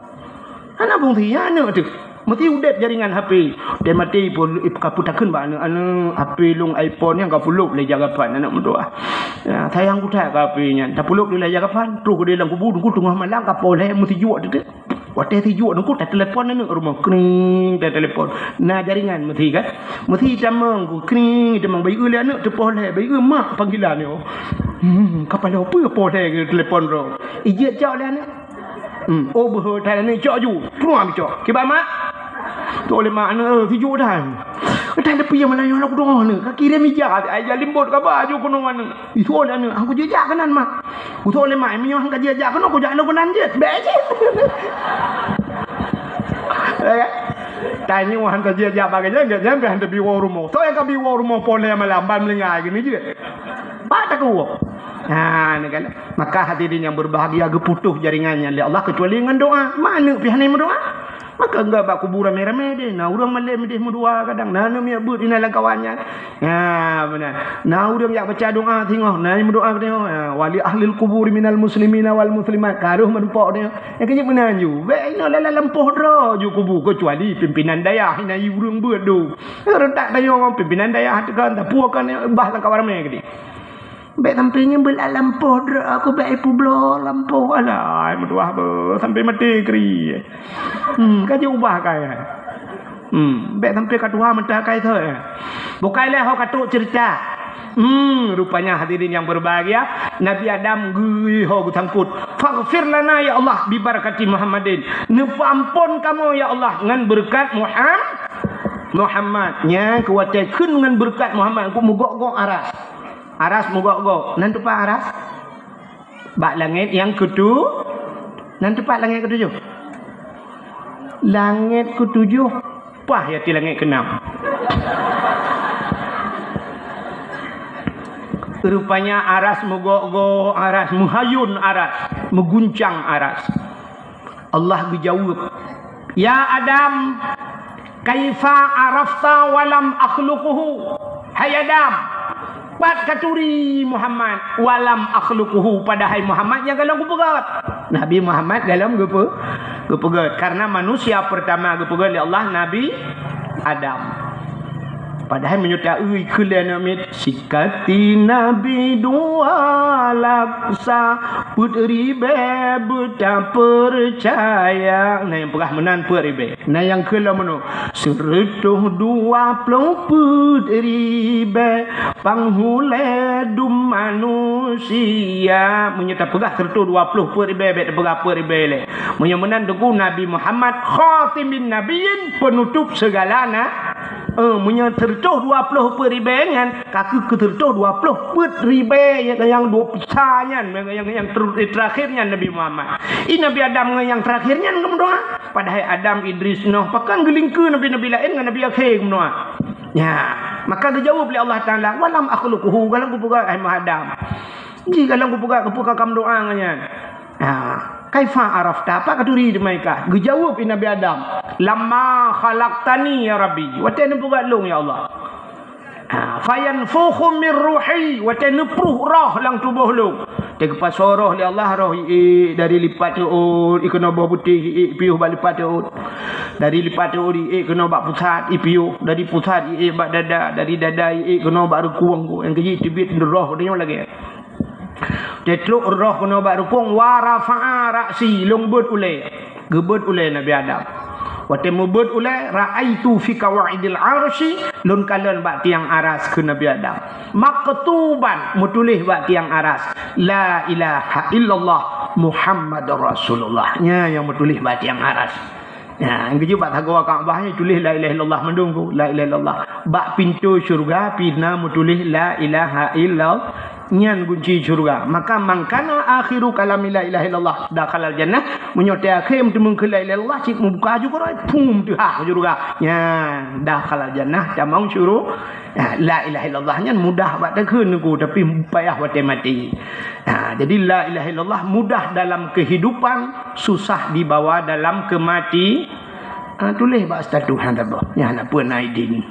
Hana fungsi, ya aneuk teuh. Meusti udeb jaringan H P. Teuh maté pun ka peutakheun bak aneuk, "Aneuk, H P lôn iPhone nyang ka peulob lé jagapan aneuk meutuah." Ya, sayang kutak ka H P nyan. Tapeulob lé jagapan, trok keudeh lam kubu, teungku teungoh malam ka poh lhèe meusijuek teuh. Watèe sijuek teungku tatelepon aneuk rumoh, kring, tatelepon. Na jaringan meusti kan? Meusti tamong ku, kring, tamong. Bayeue lé aneuk teupoh lhèe, bayeue mak panggilan nyoe. Hmm, kapalo peue poh lhèe geutelepon droe. Ijeuet cok lé aneuk. Hmm, oh beuhe that aneuk cok ju. Truam cok. Kiban mak? Cok lé mak aneuk, eh, sijuek that. That leupie malam nyoe aneuk kudong aneuk. Ka kirém ija, ija limbot kaba ju keunoe aneuk. Itulah aneuk, aku jijak keunan mak. Kutoh lé mak, meunyoe han ka jijak keunoe, kujak lôn keunan jeuet. Bék jeuet. Ya kan? Tanyoe han ka jijak bagaih nyan, nyan pih han teubiwoe rumoh. Soe nyang ka biwoe rumoh poh lhèe malam, ban meulinggai geuh jeuet. Pat takuwoe. Ha, ni kan. Maka hadirin yang berbahagia, geuputoh jaringan nyan lé Allah kecuali ngon doa. Mak aneuk pih hana meudoa. Maka enggak bak kubu ramé-ramé deh. Na ureuëng malém deh meudoa kadang. Na aneuk miet beuet inan lam kawan nyan. Ya, beuna. Na ureuëng jak baca doa singoh, na meudoa singoh. Ya, wali ahlil kubur minal muslimina wal muslimat. Karoh meureumpok deh. Ya, kejap meunan ju. Bèk inoe lam lampôh droe ju kubu, kecuali pimpinan dayah inan ureuëng beuet do. Rentak tanyoe pimpinan dayah teuka, tapi akan bah lam kawan ramé keudéh. Bèk sampai nyan beulat lampôh droe, aku bèk ipubloe lampôh. Alah, meutuah beuh, sampai maté kri. Hmm, ka jeuet ubah kai. Hmm, bèk sampai ka tuha meuntah kai thot. Bukai lé ho ka trok cerita. Hmm, rupanya hadirin yang berbahagia, Nabi Adam geuh ho geusangkot. "Faghfir lana ya Allah bi barakati Muhammadin." Neupeuampon kamoe ya Allah ngon beureukat Muham-, Muhammad. Nyan keu watèe kheun ngon beureukat Muhammad, keu meugok-gok aras. Aras meugok-gok. Nan teumpat aras? Bak langét nyang keutu-, nan teumpat langét keutujoh? Langét keutujoh, paih ya ti langét keunam. Rupanya aras meugok-gok, aras meuhayun, aras meuguncang aras. Allah geujaweueb, "Ya Adam, kaifa arafta wa lam akhluquhu?" Hai Adam, pat katuri Muhammad, wa lam akhluquhu, padahai Muhammad nyang golom geupeugöt. Nabi Muhammad golom geupeu-, geupeugöt. Karena manusia pertama geupeugöt lé Allah Nabi Adam. Padahai meunyoe ta-eu keu lé aneuk miet, sikati Nabi dua laksa, peuet ribèe beutapeucaya. Na nyang peugah meunan peuet ribèe. Na nyang kheun lom meunoe, seureutôh dua ploh peuet ribèe panghulèe dum manusia. Meunyoe tapeugah seureutôh dua ploh peuet ribèe, bèk tapeugah peuet ribèe lé. Meunyoe meunan, Teungku, Nabi Muhammad khatimin nabiyyin, penutup segala na-, eh, meunyoe seureutôh dua ploh peuet ribèe nyan, ka keuh keu seureutôh dua ploh peuet ribèe nyang, nyang dua peuet sa nyan, nyang, nyang ter-, terakhir nyan Nabi Muhammad. I Nabi Adam ngon nyang terakhir nyan geumeudoa. Padahai Adam, Idris, Nuh, pakon geulingkeue nabi-nabi laén ngon nabi akhé geumeudoa. Nya, maka geujaweueb lé Allah Taala, "Wa lam akhluquhu," golom geupeugah, hai Adam. Ji golom geupeugah, geupeugah kamoe doa ngon nyan. Ha, "Kaifa arafta?" Pat katuri teuma ka? Geujaweueb i Nabi Adam, "Lamma khalaqtani ya Rabbi." Watèe neupeugöt lôn ya Allah. Ha, "Fayanfukhu min ruhi," watèe neupruh roh lam tuboh lôn. Watèe geupasoe roh lé Allah, roh iék dari lipat teuôt, ikeunoe boh putéh, iék piôh bak lipat teuôt. Dari lipat teuôt iék keunoe bak pusat, ipiôh. Dari pusat iék bak dada, dari dada iék keunoe bak reukueng. Nyang keujeuet teubiet roh tanyoe lagèe. Teutrok roh keunoe bak rukong, wa rafa'a ra'si, lôn beuet ulèe. Geubeuet ulèe Nabi Adam. Watèe meubeuet ulèe, ra'aitu fi qawaidil arsy, lôn kalon bak tiang aras kheun Nabi Adam. Maktuban, meutuléh bak tiang aras, "La ilaha illallah Muhammadur Rasulullah." Nyan nyang meutuléh bak tiang aras. Nah, geujeuet bak sagoe Ka'bah nyan tuléh la ilaha illallah mandum tu, la ilaha illallah. Bak pintoe syeuruga pih na meutuléh la ilaha illallah, nyan gunci syeuruga. Maka man kana akhiru kalami la ilaha illallah dakhalal jannah, meunyoe teuakhé meuteumèe kheun la ilaha illallah, cit meubuka ju keurôi, pum, teuhah syeuruga. Nyan dakhalal jannah, tamong syuru-, nah, la ilaha illallah nyan mudah bak takheun ku, tapi payah watèe maté. Nah, jadi la ilaha illallah mudah dalam kehidupan, susah dibawa dalam kemati-, ah, tuléh bak status hana boh. Nyan hana peue na idin.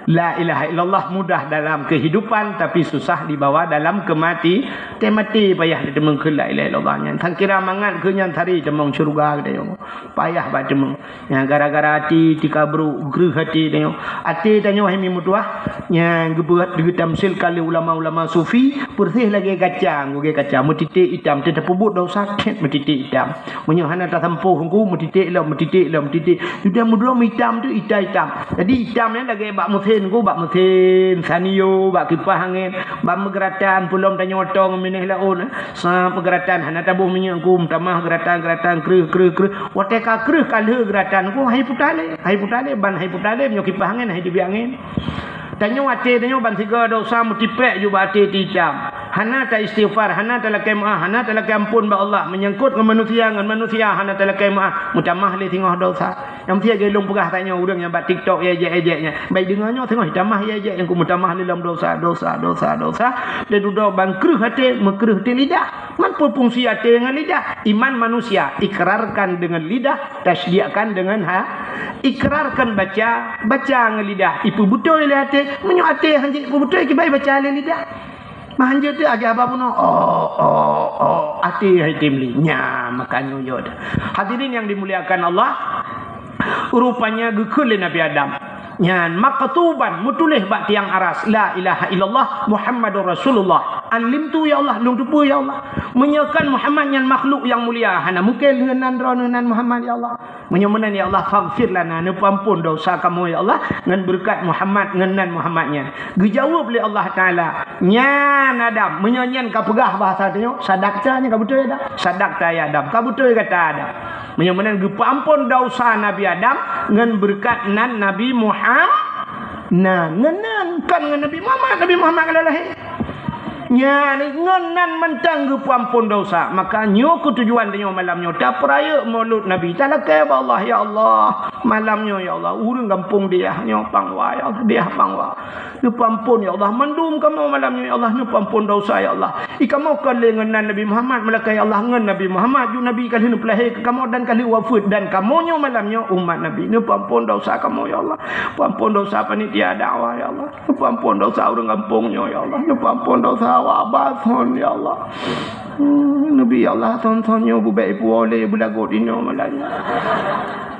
La ilaha illallah mudah dalam kehidupan, tapi susah dibawa dalam kemati-, teumaté payah teumèe kheun la ilaha illallah nyan. Sangkira mangat keu nyan sari tamong syeuruga geutanyoe. Payah bak teumèe. Nyan gara-gara até teuka brôk, kreueh até tanyoe. Até tanyoe hai meutuah, nyan geubeuet geutamsilkan lé ulama-ulama sufi, peureséh lagèe kaca, lagèe kaca, meutiték itam, teuh tapeubuet desya, cét, meutiték itam. Meunyoe hana tasampôh Teungku, meutiték lom, meutiték lom, meutiték. Sudah meudroe itam teuh, itam-itam. Jadi itam nyan lagèe bak meusén Teungku, bak meusén, Sanyo, bak kipah angén, bak meugeuratan, peulom tanyoe tong, minèh laôt, eh. Sab meugeuratan, hana taboh minyeuk Teungku, meutamah geuratan-geuratan, kreueh, kreueh, kreueh. Watèe ka kreueh ka lheueh geuratan, ku hai puta lé, hai puta lé, ban hai puta lé, meunyoe kipah angén hai teubiet angén. Tanyoe até tanyoe ban sigoe desya meutipék ju bak até teuh itam. Hana ta-istighfar, hana talakée meu'ah, hana talakée amphon bak Allah. Menyangkot ngon manusia, ngon manusia hana talakée meu'ah, meutamah lé singoh desya. Nyang meusia jeuet lôn peugah tanyoe ureuëng nyang bak TikTok ejek-ejek nyan. Bai deungoe nyoe singoh tamah ejek nyang ku meutamah lé lom desya, desya, desya, desya. Lé dudoe ban kreueh até, meukreueh di lidah. Man peue fungsi até ngon lidah? Iman manusia, ikrarkan dengan lidah, tasdiqkan dengan ha-, ikrarkan baca, baca ngon lidah, ipeubeutôi lé até. Meunyoe até hana jipeubeutôi, kiban baca lé lidah. Meuhanjeuet teuh lagée haba bunoe. Oh, oh, oh, até hai tem li. Nya, makajih nyoe. Hadirin yang dimuliakan Allah, rupanya geukheun lé Nabi Adam. Nyan maktuban, meutuléh bak tiang aras, "La ilaha illallah Muhammadur Rasulullah." Alimtu, ya Allah, lôn teupeue, ya Allah. Meunyoe kan Muhammad nyan makhluk nyang mulia, hana mungken ngon nan droeneuh nan Muhammad, ya Allah. Meunyoe meunan, ya Allah, faghfir lana, neupeuamphon desya kamoe, ya Allah, ngon beureukat Muhammad, ngon nan Muhammad nyan. Geujaweueb lé Allah Taala, "Nyan Adam." Meunyoe nyan ka peugah bahasa tanyoe, sadakta nyan ka beutôi, Adam. Sadakta ya Adam, ka beutôi gata Adam. Meunyoe meunan geupeuamphon desya Nabi Adam ngon beureukat nan Nabi Muhammad. Nah, ngon nan, kon ngon Nabi Muhammad, Nabi Muhammad ka lahé. Nyan, ngon nan mantong geupeuamphon desya. Maka nyoe keuh tujuan tanyoe malam nyoe, tapeurayeuk Maulud Nabi. Talakée bak Allah, "Ya Allah, malam nyoe, ya Allah, ureuëng gampông Diah nyoe pangwa, ya Allah, Diah pangwa. Neupeuamphon, ya Allah, mandum kamoe malam nyoe, ya Allah, neupeuamphon desya, ya Allah. I kamoe kon lé ngon nan Nabi Muhammad, meulakée, ya Allah, ngon Nabi Muhammad, ju Nabi ka lheueh neupeulahé keu kamoe dan ka lheueh wafeuet, dan kamoe nyoe malam nyoe umat Nabi. Neupeuamphon desya kamoe, ya Allah. Peuamphon desya panitia dakwah, ya Allah." Neupeuamphon desya ureuëng gampông nyoe, ya Allah. Neupeuamphon desya awak Abah Thon, ya Allah. Hmm, Nabi, ya Allah, Thon-thon nyoe beubek ipuwoe lé beulagot inoe malam nyoe.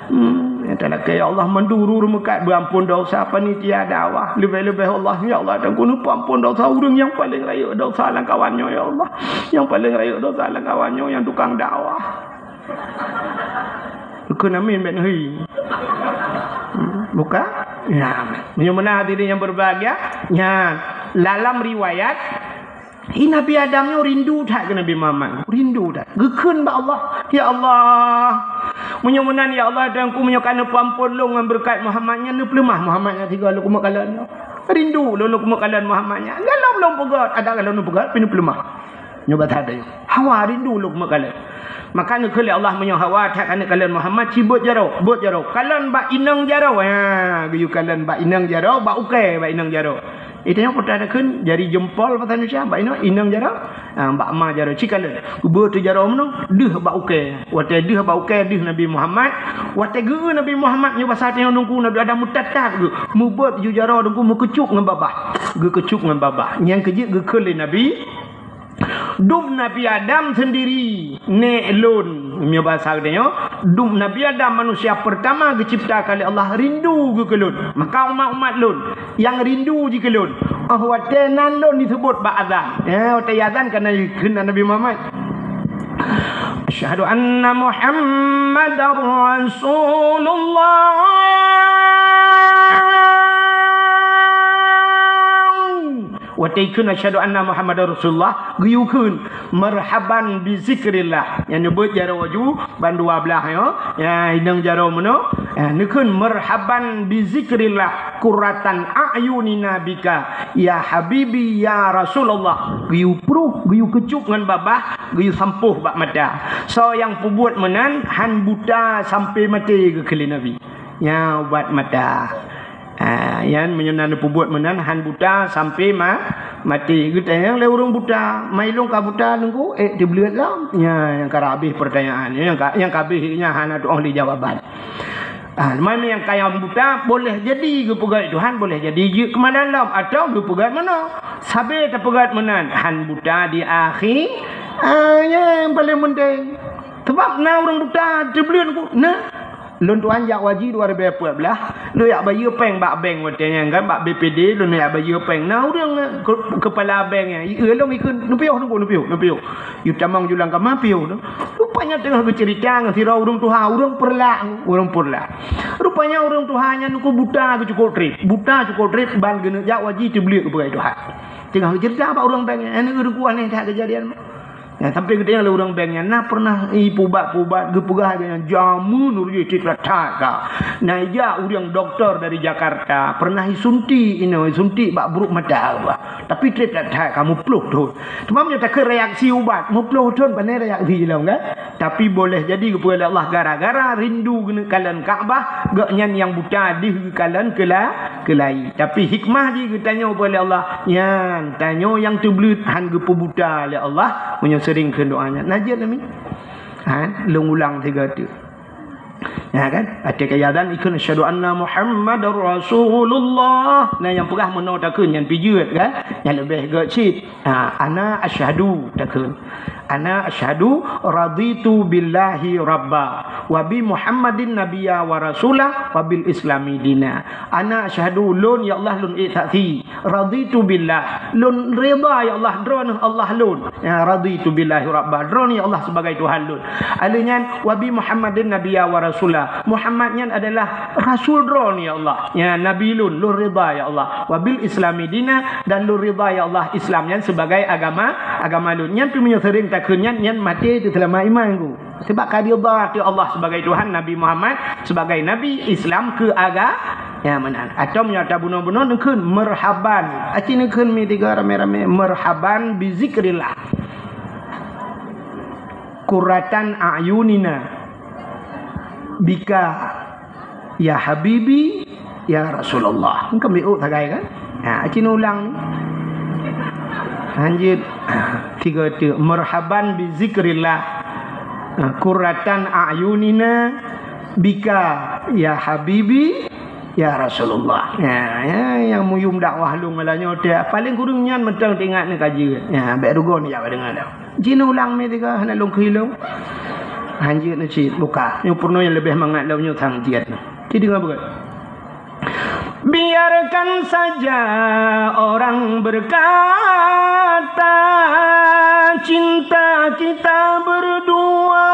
Hmm, nyang talakée, ya Allah, mandum ureuëng meukajih beuamphon desya panitia dakwah. Leubeh-leubeh Allah, ya Allah, dan keuneuk peuamphon desya ureuëng nyang paleng rayeuk desya lam kawan nyoe, ya Allah. Nyang paleng rayeuk desya lam kawan nyoe, nyang tukang dakwah. Keu namin bet neuhi. Hmm, buka? Ya. Meunyoe meunan hadirin yang berbahagia, nyan, dalam riwayat, hi Nabi Adam nyoe rindu that keu Nabi Muhammad. Rindu that. Geukheun bak Allah, "Ya Allah, meunyoe meunan, ya Allah, Tuhanku, meunyoe ka neupeuamphon lôn ngon beureukat Muhammad nyan, neupeuleumah Muhammad nyan sigoe lôn keumeuk kalon nyoe. Rindu lôn, lôn keumeuk kalon Muhammad nyan. Galom lôn peugét, adak galom lôn peugét, pih neupeuleumah." Nyoe bak that nyoe. Hawa rindu lôn meukalon. Maka neukheun lé Allah meunyoe hawa that keuneuk kalon Muhammad, ci beuet jaroe, beuet jaroe. Kalon bak inong jaroe. Ha, geuyue kalon bak inong jaroe, bak ukée bak inong jaroe. Itu nyang peugah takheun jari jempol bahasa Indonesia, bak inong, inong jaroe. Ha, bak ma jaroe, ci kalon. Geubeuet jaroe meunoe, deuh bak ukée. Watée deuh bak ukée, deuh Nabi Muhammad. Watée geu Nabi Muhammad nyoe basa tanyoe Teungku, Nabi Adam meutat-tat geuh. Meubeuet ju jaroe Teungku, meukeucup ngon babah. Geukeucup ngon babah. Nyang keujeuet geukheun lé Nabi, Dum Nabi Adam sendiri, nék lôn, meunyoe basa geutanyoe, dum Nabi Adam manusia pertama geuciptakan lé Allah rindu geuh keu lôn. Maka umat-umat lôn nyang rindu jih keu lôn. Oh, watée nan lôn diseubut bak azan. Ya, watée azan kana kheun Nabi Muhammad. Asyhadu anna Muhammadar Rasulullah. Watée kheun asyhadu anna Muhammadar Rasulullah, geuyue kheun, "Marhaban bi zikrillah." Nyang neubeuet jaroe ju ban dua blaih nyoe, ya, inong jaroe meunoe, ya, neukheun, "Marhaban bi zikrillah, qurratan a'yunina bika, ya habibi, ya Rasulullah." Geuyue pruh, geuyue keucup ngon babah, geuyue sampôh bak mata. Soe nyang peubuet meunan, han buta sampoe maté geukheun lé Nabi. Nyan ubat mata. Ha, nyan meunyoe na neupeubuet meunan han buta sampoe ma-, maté. Geutanyong lé ureuëng buta, "Ma ilôn ka buta Teungku?" Eh, teubleuet lom. Nyan nyang ka habéh peurtanyaan. Nyang ka, nyang ka habéh nyan hana tuoh lé jawaban. Ha, meunyoe nyang ka nyang buta, boleh jadi geupeugét Tuhan, boleh jadi jeuet keumadan lom, atawa geupeugét meunoe. Sabe tapeugét meunan, han buta di akhé-, ha, nyang paleng penting. Sabab na ureuëng buta teubleuet Teungku, na. Lôn tuan jak haji dua ribu empat belas, lôn jak bayeue péng bak bank watée nyan kan, bak B P D lôn jak bayeue péng. Na ureuëng ke-, keupala bank nyan, i-, lôn ikheun, "Neupiôh Teungku, neupiôh, neupiôh." Yue tamong ju lam kama piôh tu. Rupanya teungoh geuceurita ngon sidroe ureuëng tuha, ureuëng Peureulak, ureuëng Peureulak. Rupanya ureuëng tuha nyan Teungku buta geucukôp trép, buta cukôp trép ban geuneuk jak haji teubleuet geupeugét Tuhan. Teungoh geuceurita bak ureuëng bank nyan, "Aneuk Teungku, aneh that keujadian." Nyan, sampoe geutanyong lé ureuëng bank nyan, na pernah i peubat-peubat geupeugah lagée nyan, jameun ureuëng jih that-that ka. Na ija ureuëng doktor dari Jakarta, pernah isuntik inoe, isuntik bak brok mata, bah. Tapi treb that-that ka muplôh thon. Teuma meunyoe takheun reaksi ubat, muplôh thon pane reaksi jih lom, kan? Tapi boleh jadi geupeue lé Allah gara-gara rindu geuneuk kalon Ka'bah, gobnyan nyang buta deuh geukalon keula-, keulai. Tapi hikmah jih geutanyoe peue lé Allah, nyan tanyoe nyang teubleuet han geupeubuta lé Allah, meunyoe seuring kheun doa nyan. Na jeuet nami? Ha, lôn ulang sigoe teuk. Ya kan? Até keu adan ikheun, "Asyhadu anna Muhammadar Rasulullah." Nah, nyang peugah meunoe takheun nyan pih jeuet kan? Nyang leubeh gét cit. Ha, "Ana asyhadu," takheun. "Ana asyhadu raditu billahi rabba, wa bi Muhammadin nabiyya wa rasula, wa bil islami dina." Ana asyhadu, lôn, ya Allah, lôn ék saksi. Raditu billah, lôn ridha ya Allah, Droeneuh Allah lôn. Ya, raditu billahi rabba, Droeneuh ya Allah sebagai Tuhan lôn. Alheuh nyan, wa bi Muhammadin nabiyya wa rasula. Muhammad nyan adalah rasul Droeneuh ya Allah. Ya, nabi lôn, lôn ridha ya Allah. Wa bil islami dina, dan lôn ridha ya Allah Islam nyan sebagai agama, agama lôn. Nyan pih meunyoe seuring takheun nyan, nyan maté teuseulamat iman ku. Sebab ka ridha teuh Allah sebagai Tuhan, Nabi Muhammad sebagai nabi, Islam keu aga-, ya, meunan. Atau meunyoe tabunoe-bunoe neukheun marhaban. Aci neukheun mi tiga ramé-ramé, "Marhaban bi zikrillah. Qurratan a'yunina bika." Ya habibi, ya Rasulullah. Engkau miut sagai kan? Ha, cin ulang. Lanjut. Tiga tu. Marhaban bi zikrillah. Ha, qurratan a'yunina bika ya habibi, ya Rasulullah. Ya, ya, yang muyum dakwah lu ngelanyo teh. Paling kurang nyan mentang teuingat ni kaji. Ya, bek rugon ya dengar dah. Jinoe ulang mi tiga hana lôn keu ilong. Hanjeuet na cit buka. Nyoe peurunoe nyang leubeh mangat lom nyoe sang tiet na. Ci deungoe beugét. Biarkan saja orang berkata, cinta kita berdua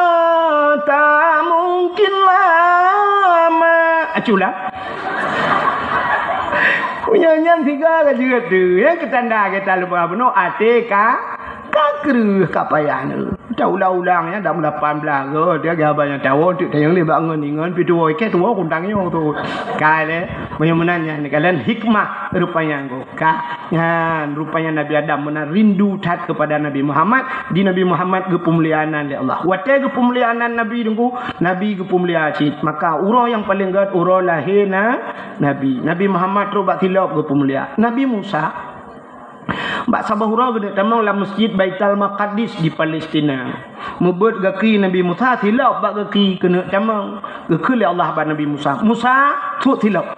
tak mungkin lama. Aculah. Punya nyan tiga ka jeuet tu. Ya, ketanda kita lupa bunoe até ka Ka kreueh ka payah nyoe. Taulang-ulang nyan dak meulapan blaih goe, dia gaba nyang tawoe teuk tayong lé bak ngon ingon pih tuwoe ikée tuwoe kuntang nyoe tu. Ka lé, meunyoe meunan nyan kalon hikmah rupanya nggo. Ka nyan rupanya Nabi Adam meunan rindu that kepada Nabi Muhammad, di Nabi Muhammad geupeumulia nan lé Allah. Watée geupeumulia nan Nabi deungku, Nabi geupeumulia cit. Maka uroe nyang paleng gét uroe lahé na Nabi. Nabi Muhammad trok bak silop geupeumulia. Nabi Musa Bak saboh uroe geuneuk tamong lam Masjid Baitul Maqdis di Palestina. Meubeuet gaki Nabi Musa silop bak gaki keuneuk tamong. Geukheun lé Allah bak Nabi Musa, "Musa, suet silop.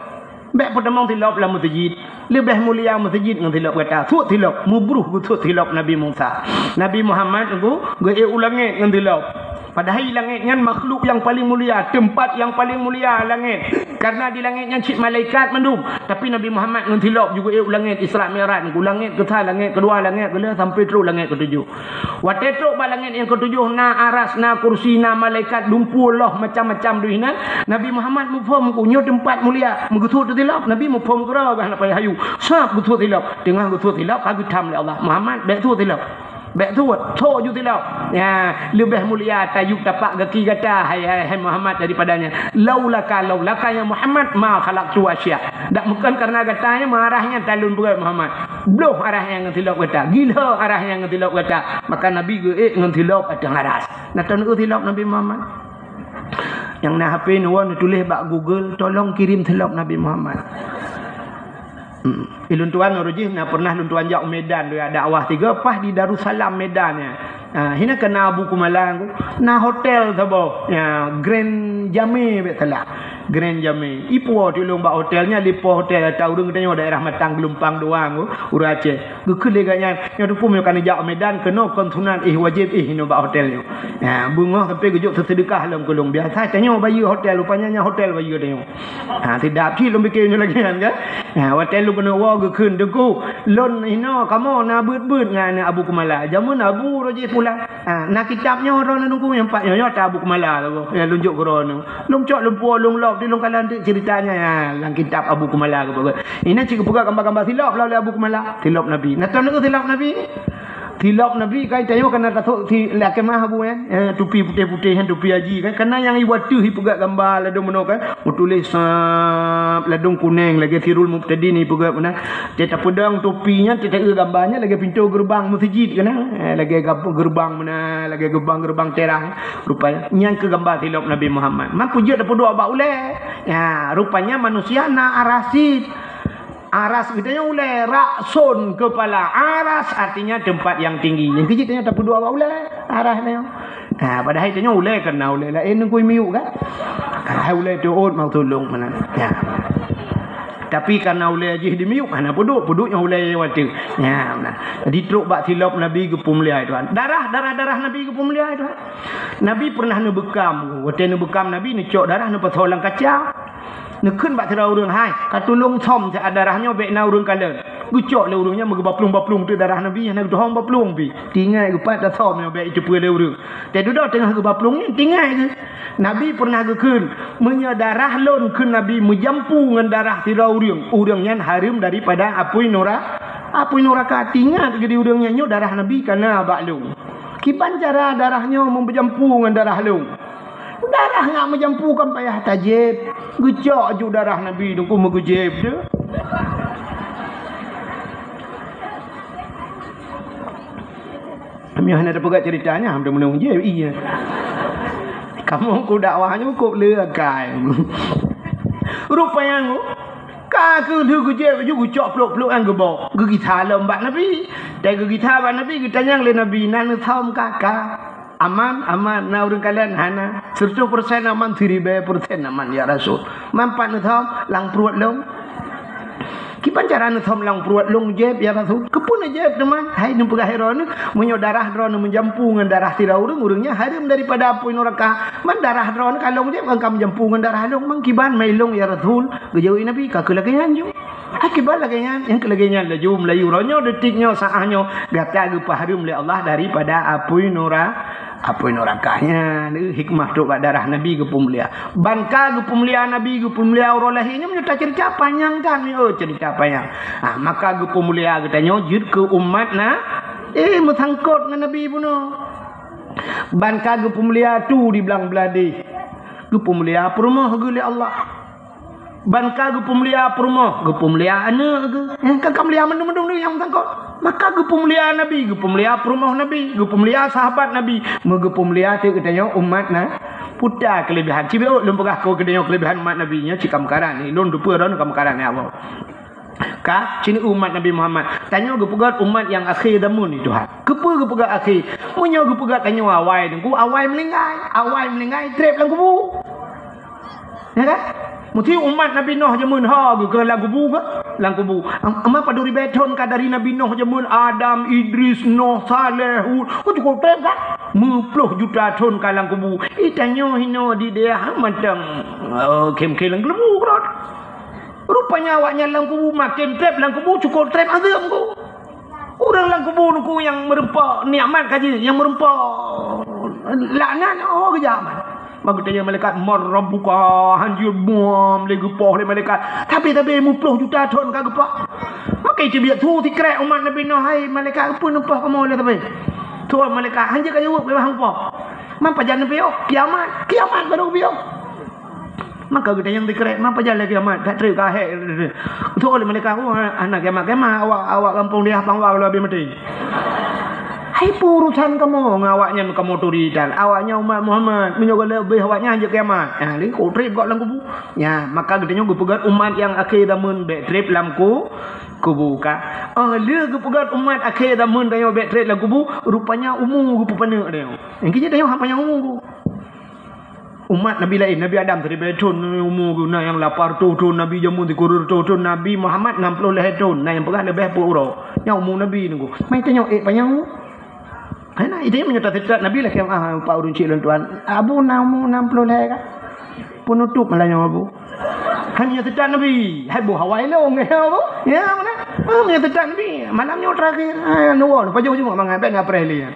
Bék peutamong silop lam meuseujid. Leubeh mulia meuseujid ngon silop gata. Suet silop." Meubruh geusuet silop Nabi Musa. Nabi Muhammad geu-, geuék u langét ngon silop. Padahai langét nyan makhluk nyang paleng mulia, teumpat nyang paleng mulia langét. Karena di langét nyan cit malaikat mandum. Tapi Nabi Muhammad ngon silop juga ék u langét Isra Mi'raj. U langét keusa, langét keudua, langét keulhée, sampai trok langét keutujoh. Watée trok bak langét nyang keutujoh, na aras, na kursi, na malaikat, dumpeue loh macam-macam dum inan. Nabi Muhammad muphom ku nyoe teumpat mulia, meugeusuet silop. Nabi muphom keudroe bah na payah hayu. Sab geusuet silop. Teungoh geusuet silop, ka geutham lé Allah. Muhammad, bék suet silop. Bék suet, tho ju silop. Ya, leubeh mulia tayub tapak gaki gata, hai, hai, hai Muhammad, daripada nyan. Laulaka, laulaka ya Muhammad, ma khalaqtu asya. Dak meukeun karena gata nyan marah nyan talon beureukat Muhammad. Bloh arah nyan ngon silop gata. Gila arah nyan ngon silop gata. Maka Nabi geuék ngon silop ateueh aras. Na taneuk silop Nabi Muhammad. Nyang na H P neuwoe neutuléh bak Google, "Tolong kirim silop Nabi Muhammad." Hmm. Ilôn tuan uroe jih na pernah lôn tuan jak u Medan, doa dakwah tiga, pas di Darussalam Medan nyan. Ha, hina kana Abu Kumala ngku, na hotel saboh. Ya, Grand Jame bék salah. Grand Jame. Ipuwoe tulông bak hotel nyan, lipoh hotel ata ureuëng geutanyoe daerah Matang Geulumpang Doang ngku, ureuëng Aceh. Geukheun lé gobnyan, "Nyoe teupeu meunyoe ka neujak u Medan, keunoe kon sunat ih wajéb ih inoe bak hotel nyoe." Ya, beungoh sampai geujok seudeukah lom keu lôn. Biasa tanyoe bayeue hotel, rupanya nyan hotel bayeue tanyoe. Ha, sidap cit lôn pike nyoe lagée nyan kan. Ha, watée lôn keuneuk woe geukheun, "Teungku, lôn inoe kamoe na beuet-beuet ngon Abu Kumala. Jameun Abu Rojih Pulan. Ha, na kitab nyoe droeneuh Teungku nyang pat nyoe, nyoe ata Abu Kumala tu. Ya, lôn jok keu droeneuh." Lôn cok lôn puwoe lôn lop di lôn kalon teuk ceurita nyan, ya, lam kitab Abu Kumala geupeugah. Inan cit geupeugah gamba-gamba silop lom lé Abu Kumala. Silop Nabi. Na taneuk silop Nabi? Silop Nabi kan tanyoe kana tasok si lakée mah bu kan. Eh, tupi putéh-putéh kan, tupi haji kan. Kana nyang iwa teuh ipeugah gamba ladôm meunoe kan. Meutuléh sab ladôm kuneng lagée Sirul Mubtadin ipeugah meunan. Teuh tapeudong tupi nyan, teuh taeu gamba nyan lagée pintoe geureubang meuseujid kana. Eh, lagée gab-, geureubang meunan, lagée geureubang-geureubang teurang. Rupanya nyan keu gamba silop Nabi Muhammad. Man peujeuet tapeuduek bak ulée. Ya, rupanya manusia na arasit. Aras geutanyoe ulée, rakson kepala. Aras artinya tempat yang tinggi. Nyang keuji tanyoe tapeuduek bak ulée, aras tanyoe. Ha, padahai tanyoe ulée kana ulée laén ngon miyueb kan? Ha, ulée teuôt mau tulông meunan. Ya. Tapi kana ulée jih di miyueb, hana peuduek, peuduek nyang ulée watée. Ya, meunan. Jadi trok bak silop Nabi geupeumulia Tuhan. Darah, darah-darah Nabi geupeumulia Tuhan. Nabi pernah neubeukam. Watée neubeukam Nabi neucok darah neupasoe lam kaca. Neukheun bak sidroe ureuëng, "Hai, ka tulông thom siat darah nyoe bék na ureuëng kalon." Geucok lé ureuëng nyan meugeuba plueng-ba plueng teuk darah Nabi, hana geutuhom ba plueng pih. Tinggai geupat tathom nyoe bék jiteupeue lé ureuëng. Teududoe teungoh geuba plueng nyan, tinggai geuh. Nabi pernah geukheun, "Meunyoe darah lôn," kheun Nabi, "meujampu ngon darah sidroe ureuëng, ureuëng nyan hareuem daripada apui nura-, apui nuraka." Tingat geuh di ureuëng nyan, "Nyoe darah Nabi kana bak lôn. Kiban cara darah nyoe meujampu ngon darah lôn?" Darah nyak meujampu kan payah tajieb. Geucok ju darah Nabi teungku meugeujieb tu. Kami hana tapeugah cerita nyan, hana meunung jieb, iya. Kamu ku dakwah nyoe kok le akai. Rupanya nyoe, ka keu lheueh geujieb ju geucok plok-plok nyang geubok. Geugisa lom bak Nabi. Dan geugisa bak Nabi, geutanyong lé Nabi, "Na neuthom ka?" "Ka." "Aman?" "Aman." "Na ureuëng kalon?" "Hana." "Seratus persen aman?" "Siribée persen aman, ya Rasul." "Man pat neuthom?" "Lam pruet lôn." "Kiban cara neuthom lam pruet lôn jieb, ya Rasul?" "Keupeue neujieb teuma?" "Hai neupeugah droeneuh, meunyoe darah droeneuh meujampu ngon darah sidroe ureuëng, ureuëng nyan hareuem daripada apui nuraka. Man darah droeneuh ka lôn jieb, ka meujampu ngon darah lôn. Man kiban mai lôn, ya Rasul?" Geujaweueb Nabi, "Ka keu lagée nyan ju." Akibat lagée nyan, nyang keu lagée nyan laju meulayu uroe nyoe, detik nyoe, saah nyoe, gata geupeuhareuem lé Allah daripada apui nura-, apui nuraka. Nyan hikmah trok bak darah Nabi geupeumulia. Ban ka geupeumulia Nabi, geupeumulia uroe lahé nyoe, meunyoe taceurita panyang that, oh, ceurita panyang. Ah, maka geupeumulia geutanyoe jeuet keu umat na, eh, meusangkot ngon Nabi bunoe. Ban ka geupeumulia tu di blang bladeh. Geupeumulia peurumoh geuh lé Allah. Ban ka geupeumulia peurumoh, geupeumulia aneuëk geuh. Eh, kan ka mulia mandum-mandum nyang meusangkot. Maka geupeumulia Nabi, geupeumulia peurumoh Nabi, geupeumulia sahabat Nabi, meugeupeumulia teuk geutanyoe umat na. Peue ta keulebihan? Cibeuet lôn peugah keu geutanyoe keulebihan umat Nabi nyoe cit ka meukaran ni. Lôn teupeue droeneuh ka meukaran ni Allah. Ka, cit umat Nabi Muhammad. Tanyoe geupeugét umat nyang akhé zaman ni Tuhan. Keupeue geupeugét akhé? Meunyoe geupeugét tanyoe awai teungku, awai meuninggai. Awai meuninggai treb lam kubu. Ya kan? Meusti umat Nabi Nuh jameun ha geuh keu lam kubu kan? Lam kubu. Am-, ama padum ribée thon ka dari Nabi Nuh jameun Adam, Idris, Nuh, Saleh, Hud. Oh, cukup treb kan? Meuploh juta thon ka lam kubu. Ih, tanyoe hinoe di dayah mantong, oh, khém-khém lam kubu keudroe. Rupanya awaknyan lam kubu makin treb, lam kubu cukup treb azeuem ku. Ureuëng lam kubu nuku nyang meureumpok nikmat ka jih, nyang meureumpok laknat, oh, geujak amat. Maka geutanyong malaikat, "Man rabbuka?" Hanjeuet buam lé geupoh lé malaikat. Tapi, tapi meuploh juta thon ka geupoh. Maka itu biak su sikrek umat Nabi Nuh, "Hai malaikat, keupeue neupoh kamoe lé tapi?" Thon malaikat, hanjeuet ka jaweueb, memang hang poh. Man pajan neupiôh? Kiamat. Kiamat baru piôh. Maka geutanyong sikrek, "Man pajan lé kiamat?" That treb ka hék. Geutanyong lé malaikat, "Oh, hana kiamat-kiamat, awak, awak gampông Diah Pangwa ka lheueh habéh maté." Hai, peue urusan kamoe ngon awaknyan, kamoe turi tan. Awaknyan umat Muhammad, meunyoe ka lheueh habéh awaknyan jeuet kiamat. Ha, lé kok treb gok lam kubu. Ya, maka geutanyong geupeugét umat nyang akhé zaman bék treb lam ku-, kubu ka. Oh, lé geupeugét umat akhé zaman tanyoe bék treb lam kubu, rupanya umu geupeupaneuk tanyoe. Nyang keu jih tanyoe hana panyang umu ku. Umat Nabi laén, Nabi Adam siribée thon umu geuh, na nyang lapan reutôh thon, Nabi jameun sikureueng reutôh thon, Nabi Muhammad nam ploh lhée thon, na nyang peugah leubeh peuet uroe. Nyan umu Nabi nunggu. Mai tanyoe ék panyang umu. Hai na, itu meunyoe taseutôt Nabi lah, ah, pak ureuëng cit lôn tuan. Abu na umu nam ploh lhée ka? Peunutôp malah nyoe Abu. Hai meunyoe seutôt Nabi, hai boh awai lôn, ya Abu. Ya, mana? Ah, meunyoe seutôt Nabi, malam nyoe terakhir. Ah, nunggu, pajoh cuma mangat, bék na preh lé.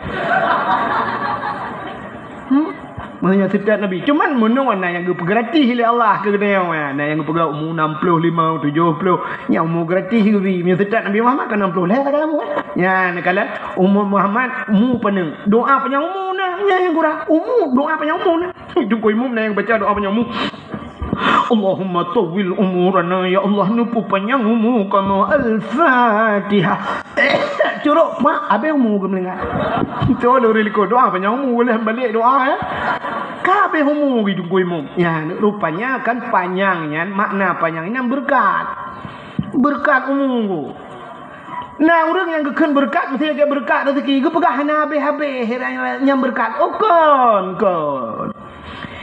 Hmm? Meunyoe seutôt Nabi. Cuman meunyoe na nyang geupeugratis lé Allah keu geutanyoe, na nyang geupeugah umu enam puluh lima, tujoh puluh, nyang umu gratis geubri. Meunyoe seutôt Nabi Muhammad ka enam puluh lhèe ka umu. Nyan kala umu Muhammad umu paneuk. Doa panyang umu na, nyan nyang gura. Umu, doa panyang umu na. Teungku imum na nyang baca doa panyang umu. Allahumma tawwil umurana, ya Allah, neupeupanyang umu kamoe. Al-Fatihah. Curok, mak, habéh umu geumeulinggai. Tu lôn rili likot doa panyang umu, lheuh balek doa, ya. Ka habéh umu geuh teungku imum. Ya, rupanya kan panyang nyan, makna panyang nyan beureukat. Beureukat umu. Na ureuëng nyang geukheun beureukat, meusti lagèe beureukat rezeki, geupeugah hana habéh-habéh nyang beureukat. Oh, kon, kon.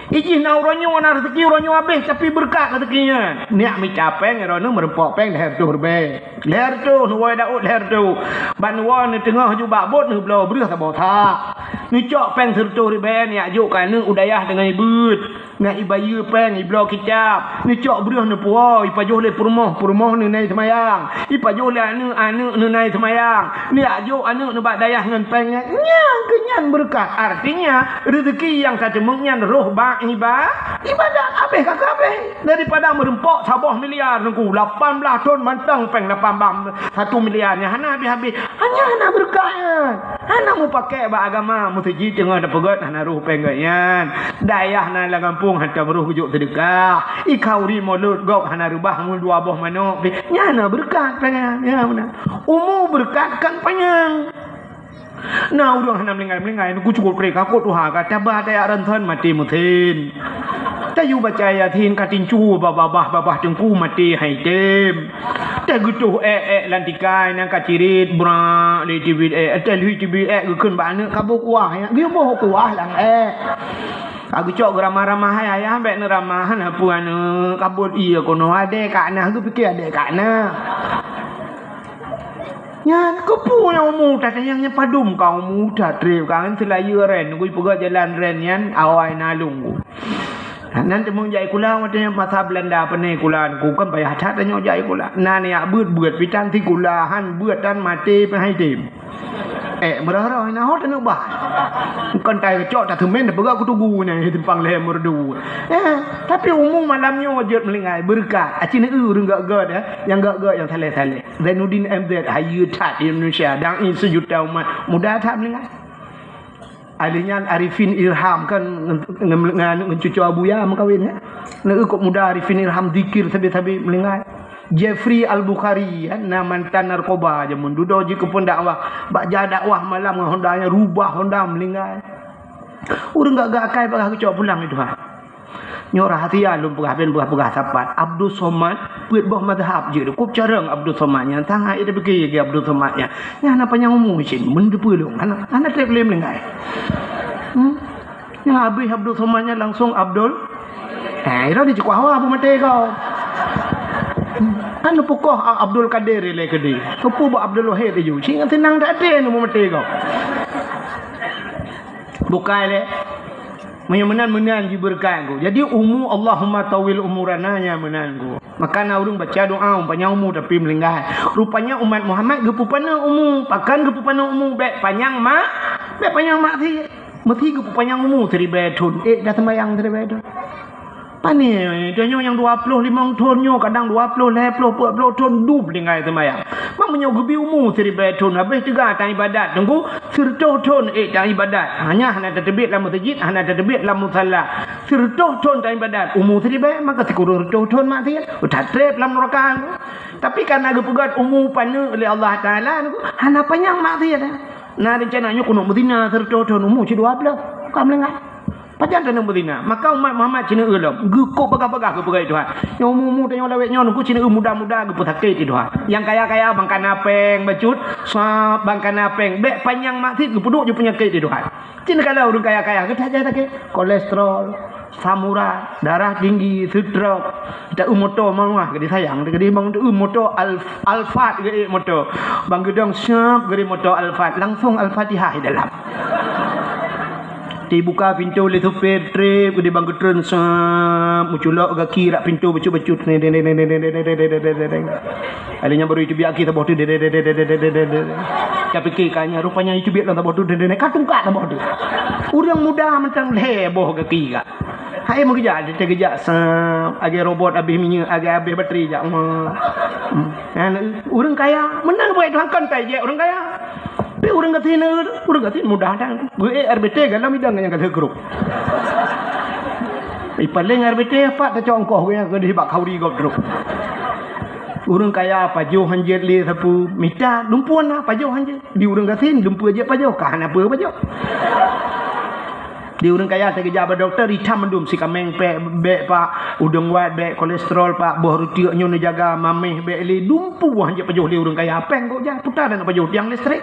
Ijih na uroe nyoe na rezeki, uroe nyoe habéh, tapi beureukat rezeki nyan. Neujak mita péng, droeneuh meurumpok péng lhèe reutôh ribèe. Lhèe reutôh, neuwoe Daud lhèe reutôh. Ban neuwoe neuteungoh ju bak bot, neubloe breuh saboh sak. Neucok péng sireutôh ribèe, neujak jok keu aneuk u dayah teungoh ibeuet. Neujak ibayeue péng, ibloe kitab. Neucok breuh neupuwoe, ipajoh lé peurumoh, peurumoh neunai seumayang. Ipajoh lé aneuk, aneuk neunai seumayang. Neujak jok aneuk nibak dayah ngon péng nyan. Nyan keuh nyan beureukat. Artinya, rezeki nyang tateumeung nyan rhoh bak iba-, ibadat. Habéh ka habéh. Daripada meurumpok saboh miliar teungku, lapan blaih thon mantong péng lapan blaih, satu miliar nyan hana habéh-habéh. Hanya hana beureukat nyan. Hana meupaké bak agama, meuseujid teungoh tapeugöt hana rhoh péng geuh nyan. Dayah na lam gampông hantom rhoh geujok seudeukah. Ikhauri mulod gob hana reubah ngon dua boh manok pih. Nyan hana beureukat péng nyan. Nyan meunan. Umu beureukat kan panyang. Na ureuëng hana meulinggai-meulinggai, neuku cukôp kré ka kot tuha ka taba tajak ronson maté meusen. Tayue baca Yasin ka tincu babah-babah teungku maté hai tem. Tageutoh ék-ék lam tikai nyang ka cirit brak lé tibit ék, teuh lheueh tibit ék geukheun bak aneuk ka boh kuah, nyan geuyue boh kuah lam ék. Ka geucok geuramah-ramah hai ayah, bék neuramah na peue aneuk ka bot ié keunoe adék ka na, geupike adék ka na. Nyan keupeue nyang umu that nyang, nyang padum ka umu that trép ka ngon seulayeue ren, gui peugah jalan ren nyan awai na lông. Nan teumong jak sikula watèe nyan masa Beulanda pane sikula ku kan payah that tanyoe jak sikula. Nan jak beuet-beuet pih tan sikula han beuet tan maté pih hai tem. Eh, meurah-rah na ho taneuk bah. Kon tai cok ta seumen peugah kutugu nyan simpang lhèe meureudu. Eh, tapi umu malam nyoe jeuet meulinggai beureukat. Aci neu ureueng gak-gak eh, nyang gak-gak nyang saleh-saleh. Zainuddin M Z hayeue that di Indonesia, dang ié seujuta umat, muda that meulinggai. Ahli nyan Arifin Ilham kan ngon, ngon, ngon cucu Abuya meukawen, ya. Neu kok muda Arifin Ilham zikir sabe-sabe meulinggai. Jeffrey Al-Bukhari, ya, na mantan narkoba jameun dudoe jikeupeuen dakwah. Bak jak dakwah malam ngon Honda nyan, rubah Honda meulinggai. Ureueng gak-gak akai bak geucok pulang di tuha. Nyoe rahasia lôn peugah, ben peugah-peugah sapat. Abdul Somad, peuet boh mazhab jeuet. Kop carông Abdul Somad nyan, sangat ita pike lagèe Abdul Somad nyan. Nyan hana panyang umu cit, meundeue peulông. Hana, hana trép lé meulinggai. Hmm? Nyan habéh Abdul Somad nyan langsung Abdul. Eh, ira di cikuah hawa peumaté kau. Hmm. Kan pukoh Abdul Kadir lé keudeh. Keupeue bak Abdul Wahid laju. Cit ngon seunang that até peumaté kau. Bukai lé. Meunyoe meunan, meunan jibeureukat ku. Jadi umu, Allahumma tawil umurana nyan meunan ku. Maka na ureueng baca doa umpanya umu tapi meulinggai. Rupanya umat Muhammad geupeupaneuk umu, pakon geupeupaneuk umu, bék panyang mak, bék panyang maksiet. Meusti geupeupaneuk umu siribèe thon, ék dah seumayang siribèe thon. Pane, tanyoe nyang dua ploh limong thon nyoe, kadang dua ploh, lhèe ploh, peuet ploh thon dum tinggai seumayang. Mak meunyoe geubi umu siribèe thon, habéh teuga tan ibadat, teungku, sireutôh thon ék tan ibadat. Hanya hana tateubiet lam meuseujid, hana tateubiet lam musala. Sireutôh thon tan ibadat, umu siribèe, maka sikureueng reutôh thon maksiet. Udah trép lam neuraka. Tapi karena geupeugöt umu paneuk lé Allah Taala, teungku, hana panyang maksiet. Na rencana nyoe keuneuk meuzina sireutôh thon umu cit dua ploh. Ka meulinggai. Pajan taneuk beuzina, maka umat Muhammad cit neu lom, geukôb bagah-bagah geupeugah Tuhan. Nyang umu-umu tanyoe lawét nyoe, neukôb cit neu muda-muda geupeusakét di Tuhan. Nyang kaya-kaya bangkana péng bacut, sab bangkana péng, bék panyang maksiet geupeuduek ju peunyakét di Tuhan. Cit neu kala ureueng kaya-kaya geutajak sakét, kolesterol, asam urat, darah tinggi, stroke. Taeu moto meuwah geude sayang, geude bang taeu moto Al-, Alphard geude moto. Bang geudong sab geude moto Alphard, langsung Al-Fatihah di dalam. Dibuka pintoe lé supir trép, geudeh bang geutreun, sap, meuculok gaki rak pintoe bacut-bacut. Alèh nyan baru iteubiet gaki saboh teuk. Tapike ka nyan, rupanya iteubiet lom saboh teuk, ka tungkat saboh teuk. Ureueng muda mantong lhèe boh gaki ka. Hai meugeujak, teugeujak, sap, lagèe robot abéh minyeuk, lagèe abéh bateri jak. Hmm. Ureueng kaya, meunan buet Tuhan kan tajak ureueng kaya. Tapi ureueng gasien, ureueng gasien mudah tan. Geu-ék R B T galom idang nyang ka lheueh grup. Ipaleng R B T pat tacok ongkoh geuh nyang keudeh bak khauri gob trok. Ureueng kaya pajoh hanjeuet lé sapeue, mita lumpuan na pajoh hanjeuet. Di ureueng gasien lumpuan jeuet pajoh, ka hana peue pajoh. Di ureueng kaya teugeujak bak dokto, itam mandum, sikameng pèk, bèk pak, udeueng wat bèk, kolesterol pak, boh ruteuk nyoe neujaga, mamèh bèk lé, lumpuan jeuet pajoh lé ureueng kaya, pèng gok jai, puta dan pajoh tiang listrik.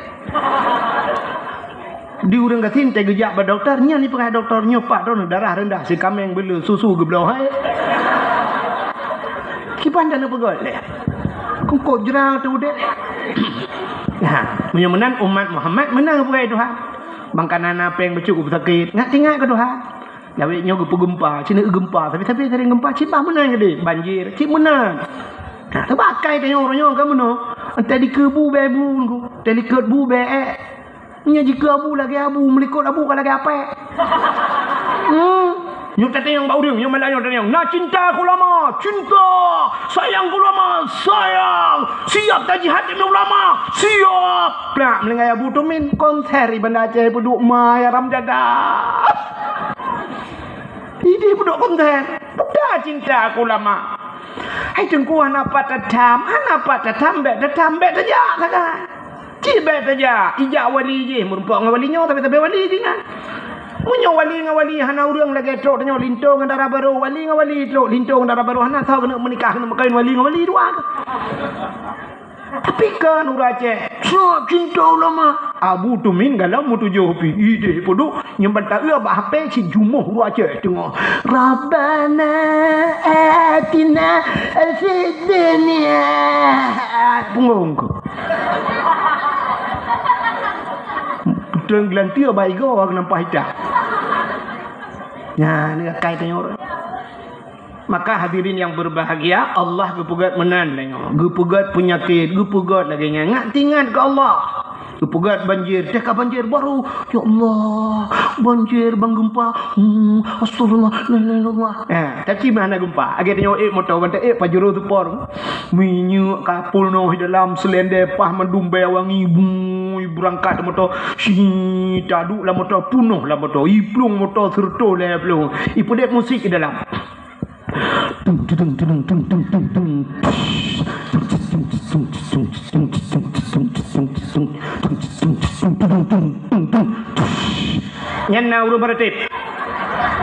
Di ureueng gasien teugeujak bak dokto, nyan ipeugah dokto nyoe pat droeneuh darah rendah, sikameng beuleu, susu geubloe hai. Kiban dan peugah lé. Kungkot jra teu udép. Nah, meunyoe meunan umat Muhammad meunan peugah Tuhan. Bang kana na pèng bacut geupeusakét, ngat tingat keu Tuhan. Lawét nyoe geupeugeumpa, sineuk geumpa, tapi-tapi sering geumpa, cit bah meunan keudeh, banjir, cit meunan. Nah, teubakai tanyoe uroe nyoe ka meunoe. Entah dikeue bu bèe bu, entah dikeue bu bèe ék. Nyoe jikeue abu lagèe abu, meulikot abu ka lagèe apèk. Hmm. Nyoe tatanyong bak ureueng, nyoe malam nyoe tatanyong. Na cinta keu ulama, cinta. Sayang keu ulama, sayang. Siap tajihad demi ulama, siap. Plak, meuninggai Abu Tumin, konser di Banda Aceh peuduek ma ya ram dada. Idéh peuduek konser. Peugah cinta keu ulama. Hai Teungku, hana pat tatham, hana pat tatham, bèk tatham, bèk tajak sagai. Cit bèk tajak, ijak wali jih, meurumpok ngon wali nyoe, tapi sabe wali jih nyan. Meunyoe wali ngon wali hana ureueng lagèe trok tanyoe linto ngon dara barô, wali ngon wali trok linto ngon dara barô, hana soe keuneuk meunikah, keuneuk meukawén wali ngon wali dua. Tapi kan ureueng Aceh, sab cinta ulama. Abu Tumin galom meutujoh pi, idéh peuduek, nyoe ban taeu bak H P si jumoh ureueng Aceh teungoh. Rabbana atina fid dunya. Punggong keu. Putreng geulanteue bak igoe keunampah ita. Nyan, ni akai tanyoe. Maka hadirin yang berbahagia, Allah geupeugèt meunan lé nyoe. Geupeugèt peunyakét, geupeugèt lagèe nyan. Ngat tingat keu Allah. Geupeugèt banjir, teuka banjir baru, "Ya Allah, banjir bang gempa." Hmm, astagfirullah, la ilaha illallah. Ha, tapi mah na gempa. Lagèe tanyoe ék moto, ban ta ék pajuro tupor. Minyeuk ka peunoh dalam seulendé pah mandum bèe wangi, bui, beurangkat moto. Si, taduek lam moto, peunoh lam moto. Iplueng moto seureutoh lhèe plueng. Ipeudép musik di dalam. Nyan na ureueng meuratéb.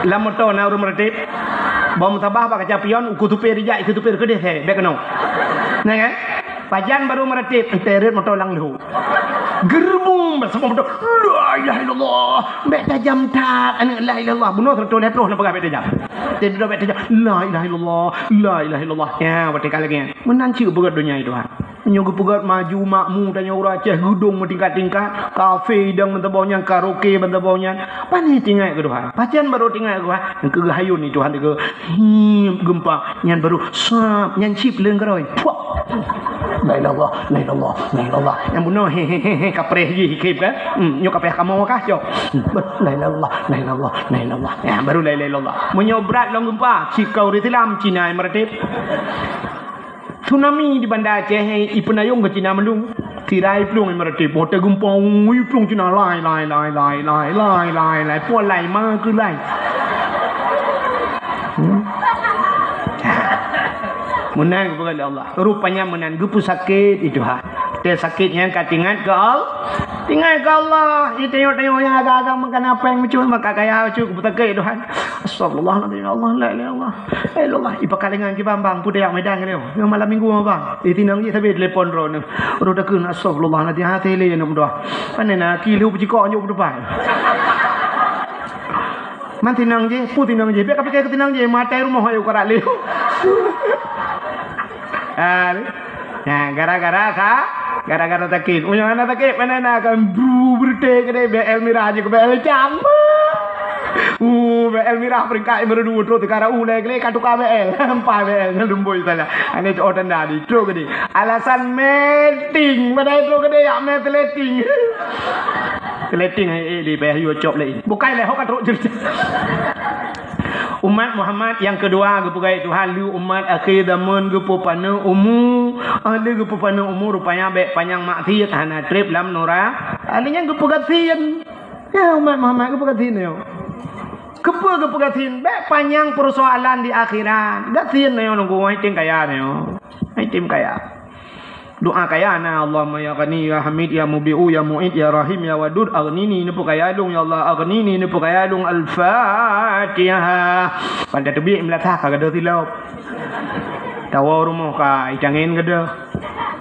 Lam moto na ureueng meuratéb. Bak meutabah bak kaca pion, uku supir ijak, ikeu supir keudeh he, bèk keunoe. Nah kan? Pajan baru meuratéb, enteret moto lam lhô. Gerbum, bersama moto. La ilaha illallah. Bèk tajam that, aneuk la ilaha illallah. Bunoe seureutoh lhèe ploh na peugah bèk tajam. Jadi bèk tajam. La ilaha illallah. La ilaha illallah. Ya, watèe ka lagèe nyan. Meunan cit peugah donya itu, ha. Nyoe geupeugah maju makmu tanyoe ureueng Aceh, geudong meutingkat-tingkat, kafe idang meutabong nyan, karaoke meutabong nyan. Pane tingat keu Tuhan. Pajan baru tingat keu Tuhan. Nyang keu geuhayun ni Tuhan teuka. Hmm, gempa. Nyan baru sap, nyan cit leung keurôi. Puak. La ilaha illallah, la ilaha illallah, la ilaha illallah. Nyang bunoe he he he he kapreh jih ikheun kan. Hmm, nyoe kapreh kamoe kah, cok. Hmm, la ilaha illallah, la ilaha illallah, la ilaha illallah. Ya, baru la ilaha illallah. Meunyoe brat lom gempa, sikau ureueng Islam Cina nyang meuratéb. Tsunami di Banda Aceh, ipeunayong keu Cina mandum. Sira iplueng meuratéb, watèe gempa, iplueng Cina, lai, lai, lai. Puan lai, ma keu lai. Hmm. Meunan geupeugah lé Allah. Rupanya meunan geupeusakét itu ha. Teu sakét nyan ka tingat keu Allah. Tingat keu Allah. Itayong-tayong nyang agak-agak makan apeng muncul maka kaya cukup beuteukai Tuhan. Astagfirullahaladzim, ya Allah, la ilaha illallah. Ya Allah, ipakalengan kiban bang, putih yang Medan kali. Yang malam minggu bang. Itinang je tapi telepon drone. Udah takun astagfirullahaladzim, hati le nak berdoa. Mana nak kilu pecikok nyok depan. Man tinang je, pu tinang je. Biar kapikir ke tinang je, mata rumah ayo karak liu. Ah, ni. Nah, gara-gara sa, gara-gara sakét. Unyang hana sakét, mana nak kan bru berte ke deh, B L mirah je ke B L cam. Uh, B L mirah peringkat nomor dua, terus teuka rau lé, lé ka tuka B L. Empat B L, nyan lumboi salah. Ane cok tanda di, trok gede. Alasan meeting, padahai trok gede, yak meh teleting. Teleting, eh, eh, di payah yo cop lé. Bukai lé, ho ka trok cerita. Umat Muhammad nyang keudua geupeugah Tuhan, lé umat akhé zaman geupeupaneuk umu, ah, lé geupeupaneuk umu rupanya bèk panyang maksiat, hana treb lam nura. Ahli nyan geupeugah sin. Ya, umat Muhammad, geupeugah sin nyoe. Keupeue geupeugah sin? Bèk panyang peusoalan di akhirat. Geusin nyoe nunggu, hai tem kaya nyoe. Hai tem kaya. Doa kaya na, Allahumma ya Ghani, ya Hamid, ya Mubi'u, ya Mu'id, ya Rahim, ya Wadud, aghnini, neupeukaya lôn, ya Allah, aghnini, neupeukaya lôn. Al-Fatihah. Pada teubiet meulatah ka gadoh silop. Tawoe rumoh ka itangen gadoh.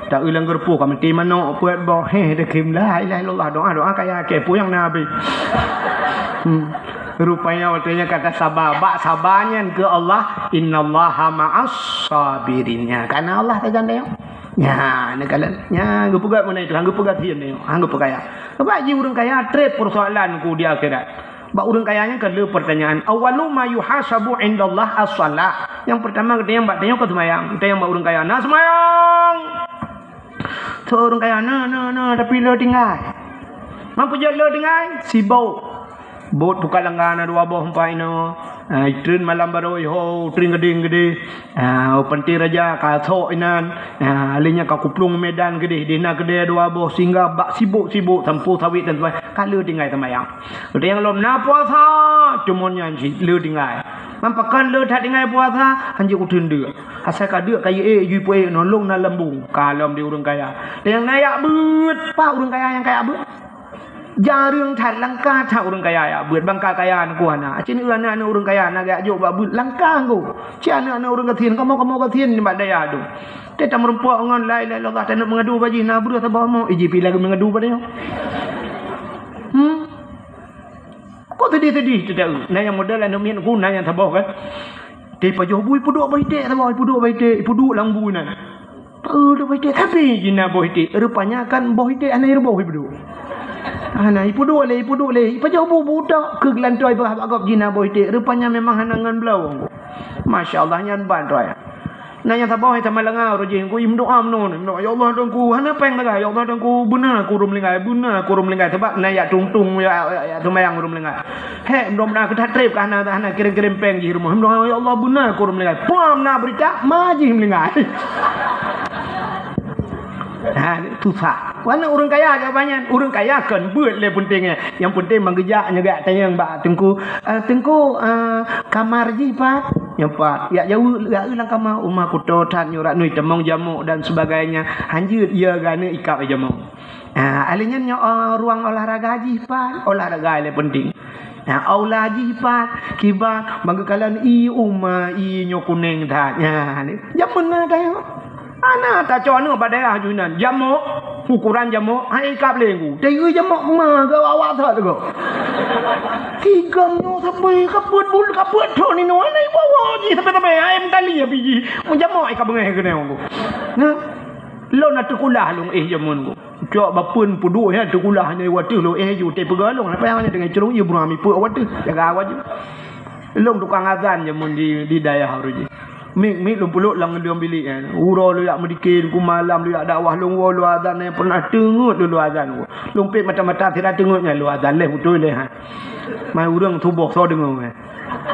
Ta-eu lam geureupoh ka meuti manok peuet boh. Heh, deukeum la ilaha illallah, doa-doa kaya keu peue nyang na habéh. Hmm. Rupanya watèe nyan kata saba, bak saba nyan keu Allah, innallaha ma'as sabirin. Nya, karena Allah sajan deh. Nya, neukalon. Nya, geupeugah menai Tuhan, geupeugah sien deh. Hang geupeugah ya. Sebab ji ureueng kaya treb persoalan ku di akhirat. Bak ureueng kaya nyan ka le pertanyaan. Awwalu ma yuhasabu indallah as-shalah. Nyang pertama geutanyoe bak tanyoe ka seumayang. Geutanyoe bak ureueng kaya, na seumayang. Soe ureueng kaya, na, na, na, tapi le tinggai. Mampu jeuet le tinggai, sibok. Bot pukat langga na dua boh empat inoe. Ah, itreun malam barô iho, itreun geudeh-geudeh. Ah, panté raja ka sok inan. Ah, alèh nyan ka kuplueng Medan geudeh, deh na keudè dua boh, sehingga bak sibok-sibok sampoe sawét dan sebagainya. Ka le tinggai seumayang. Ada nyang lom na puasa, cuma nyan cit le tinggai. Man pakon le that tinggai puasa, hanjeuet kuteun deuk. Asai ka deuk ka yue, yue peuék nolong na lambung. Ka lom di ureueng kaya. Ada nyang na yak beuet, pat ureueng kaya nyang ka yak beuet. Jareueng that, langka that ureueng kaya yak beuet. Bangka kaya ngon ku hana. Cit aneuk-aneuk ureueng kaya na geujok bak beuet, langka ngon ku. Cit aneuk-aneuk ureueng gasien, kamoe-kamoe gasien nibak dayah tu. Teuh tameurumpok ngon la ilaha illallah, taneuk meungadu bak jih, na breuh saboh mok, iji pih lagèe meungadu bak nyoe. Hmm? Kok sedih-sedih teuh taeu? Na nyang model aneuk miet ku, na nyang saboh kan. Teuh pajoh bu ipeudok bak iték saboh, ipeudok bak iték, ipeudok lam bu inan. Taeu dok bak iték, tapi jih na boh iték. Rupanya kan boh iték hana ireubôh ipeudok. Hana ipeudok lé, ipeudok lé, ipajoh bu, bu tok, keu geulantôi bak gob jih na boh iték. Rupanya memang hana ngon bloe. Masya Allah, nyan ban raya. Na nyang saboh sama langa uroe jih, ku imeudoa meunoe, imeudoa, "Ya Allah, Tuhanku, hana péng lagèe, ya Allah, Tuhanku, beuna aku ureueng meulinggai, beuna aku ureueng meulinggai." Sabab na yak tung-tung, yak, yak, yak seumayang ureueng meulinggai. Hek, mudah-mudahan aku that treb ka hana, hana kirém-kirém péng jih rumoh. Mudah-mudahan, "Ya Allah, beuna aku ureueng meulinggai." Pam na beurita, ma jih meulinggai. Ha, susah. Wana ureueng kaya jawaban nyan. Ureueng kaya kon beuet lé penting, eh. Nyang penting ban geujak nyoe geujak tanyong bak teungku. "Eh, teungku, eh, kamar jih pat?" Nyoe pat. Yak jaweueb, yak eu lam kama, uma kuto that nyoe rak nui tamong jamok dan sebagainya. Hanjeuet, ya, gane ikab jamok. Ah, alèh nyan nyoe, ah, ruang olahraga jih pat, olahraga lé penting. Ah, aula jih pat, kiban, bangga kalan i uma, i nyoe kuneng that. Nya, ni. Jameun na tayong. Ana tacok aneuk bak dayah ju inan. Jamok, ukuran jamok, hai ikab lé ku. Tayue jamok ma, gawak-gawak that go. Tiga nyoe sabe, kapeuet bul, kapeuet thon inoe, ana ibawa jih, sabe-sabe, hai meutali api jih. Mun jamok, ai ka beungèh keunoe ku. Nah, lôn na teukulah lôn éh jameun ku. Cok bapeuen peuduek nyan teukulah nyoe watèe lôn éh ju teupeugah lôn, napa nyang nyoe teungoh curông ié buram ipeuek watèe jaga awak ju. Lôn tukang azan jameun di, di dayah uroe jih. Mik, mik lôn peuleuk lam, lam bilék nyan. Uroe lôn jak meudike, ku malam lôn jak dakwah, lôn woe lôn azan nyan pernah teungeut lôn, lôn azan. Lôn pet mata-mata sira teungeut nyan lôn azan leh beutôi leh ha. Mai ureueng suboh soe deungoe.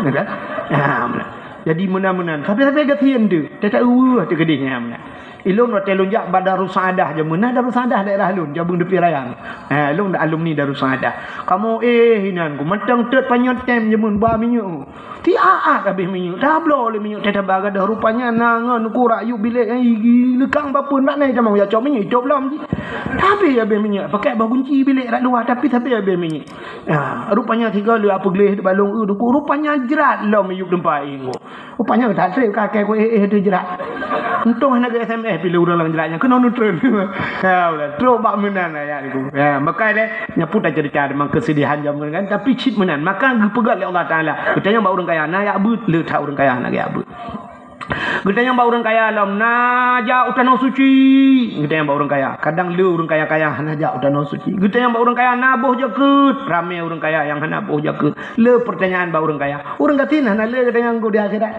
Ya kan? Ha, meunan. Jadi meunan-meunan. Sabe-sabe gasien tu. Teutak uweuh teukeudeh nyan meunan. Ilôn watèe lôn jak bak Darussaaddah jameun, na Darussaaddah daerah lôn, Jabeueng Teupin Raya. Ha, lôn alumni Darussaaddah. Kamoe éh inan ku, mantong teut panyöt tem jameun ba minyeuk. Tiat habéh minyeuk, tabloe lé minyeuk teuh taba gadoh. Rupanya na ngon ku rak yub bilék nyang igi leukang bapeuen bak nai tamong ya cok minyeuk itôb lom jih. Tapi habéh minyeuk, pakai boh gunci bilék rak luwa, tapi tapi habéh minyeuk. Ha, rupanya sigoe lé apeugleh bak lôn eu duku, rupanya jrat lom yub teumpat éh ngon. Rupanya that treb ka akai ku éh-éh teuh jrat. Untông hana geu S M S pi lé ureueng lam jrat nyan keunoe neutreun. Ha, trok bak meunan ayat nyan. Ya, maka lé nyan pun tacerita deungon keusedihan jameun kan, tapi cit meunan. Maka geupeugah lé Allah Taala, geutanyoe bak ureueng kaya na yak beuet, le that ureueng kaya hana yak beuet. Geutanyong bak ureuëng kaya lom, "Na jak u Tanoh Suci?" Geutanyong bak ureuëng kaya. Kadang le ureuëng kaya-kaya hana jak u Tanoh Suci. Geutanyong bak ureuëng kaya, "Na boh jakeuet?" Ramé ureuëng kaya nyang hana boh jakeuet. Le peurtanyaan bak ureuëng kaya. Ureuëng gasien hana le geutanyong di akhirat.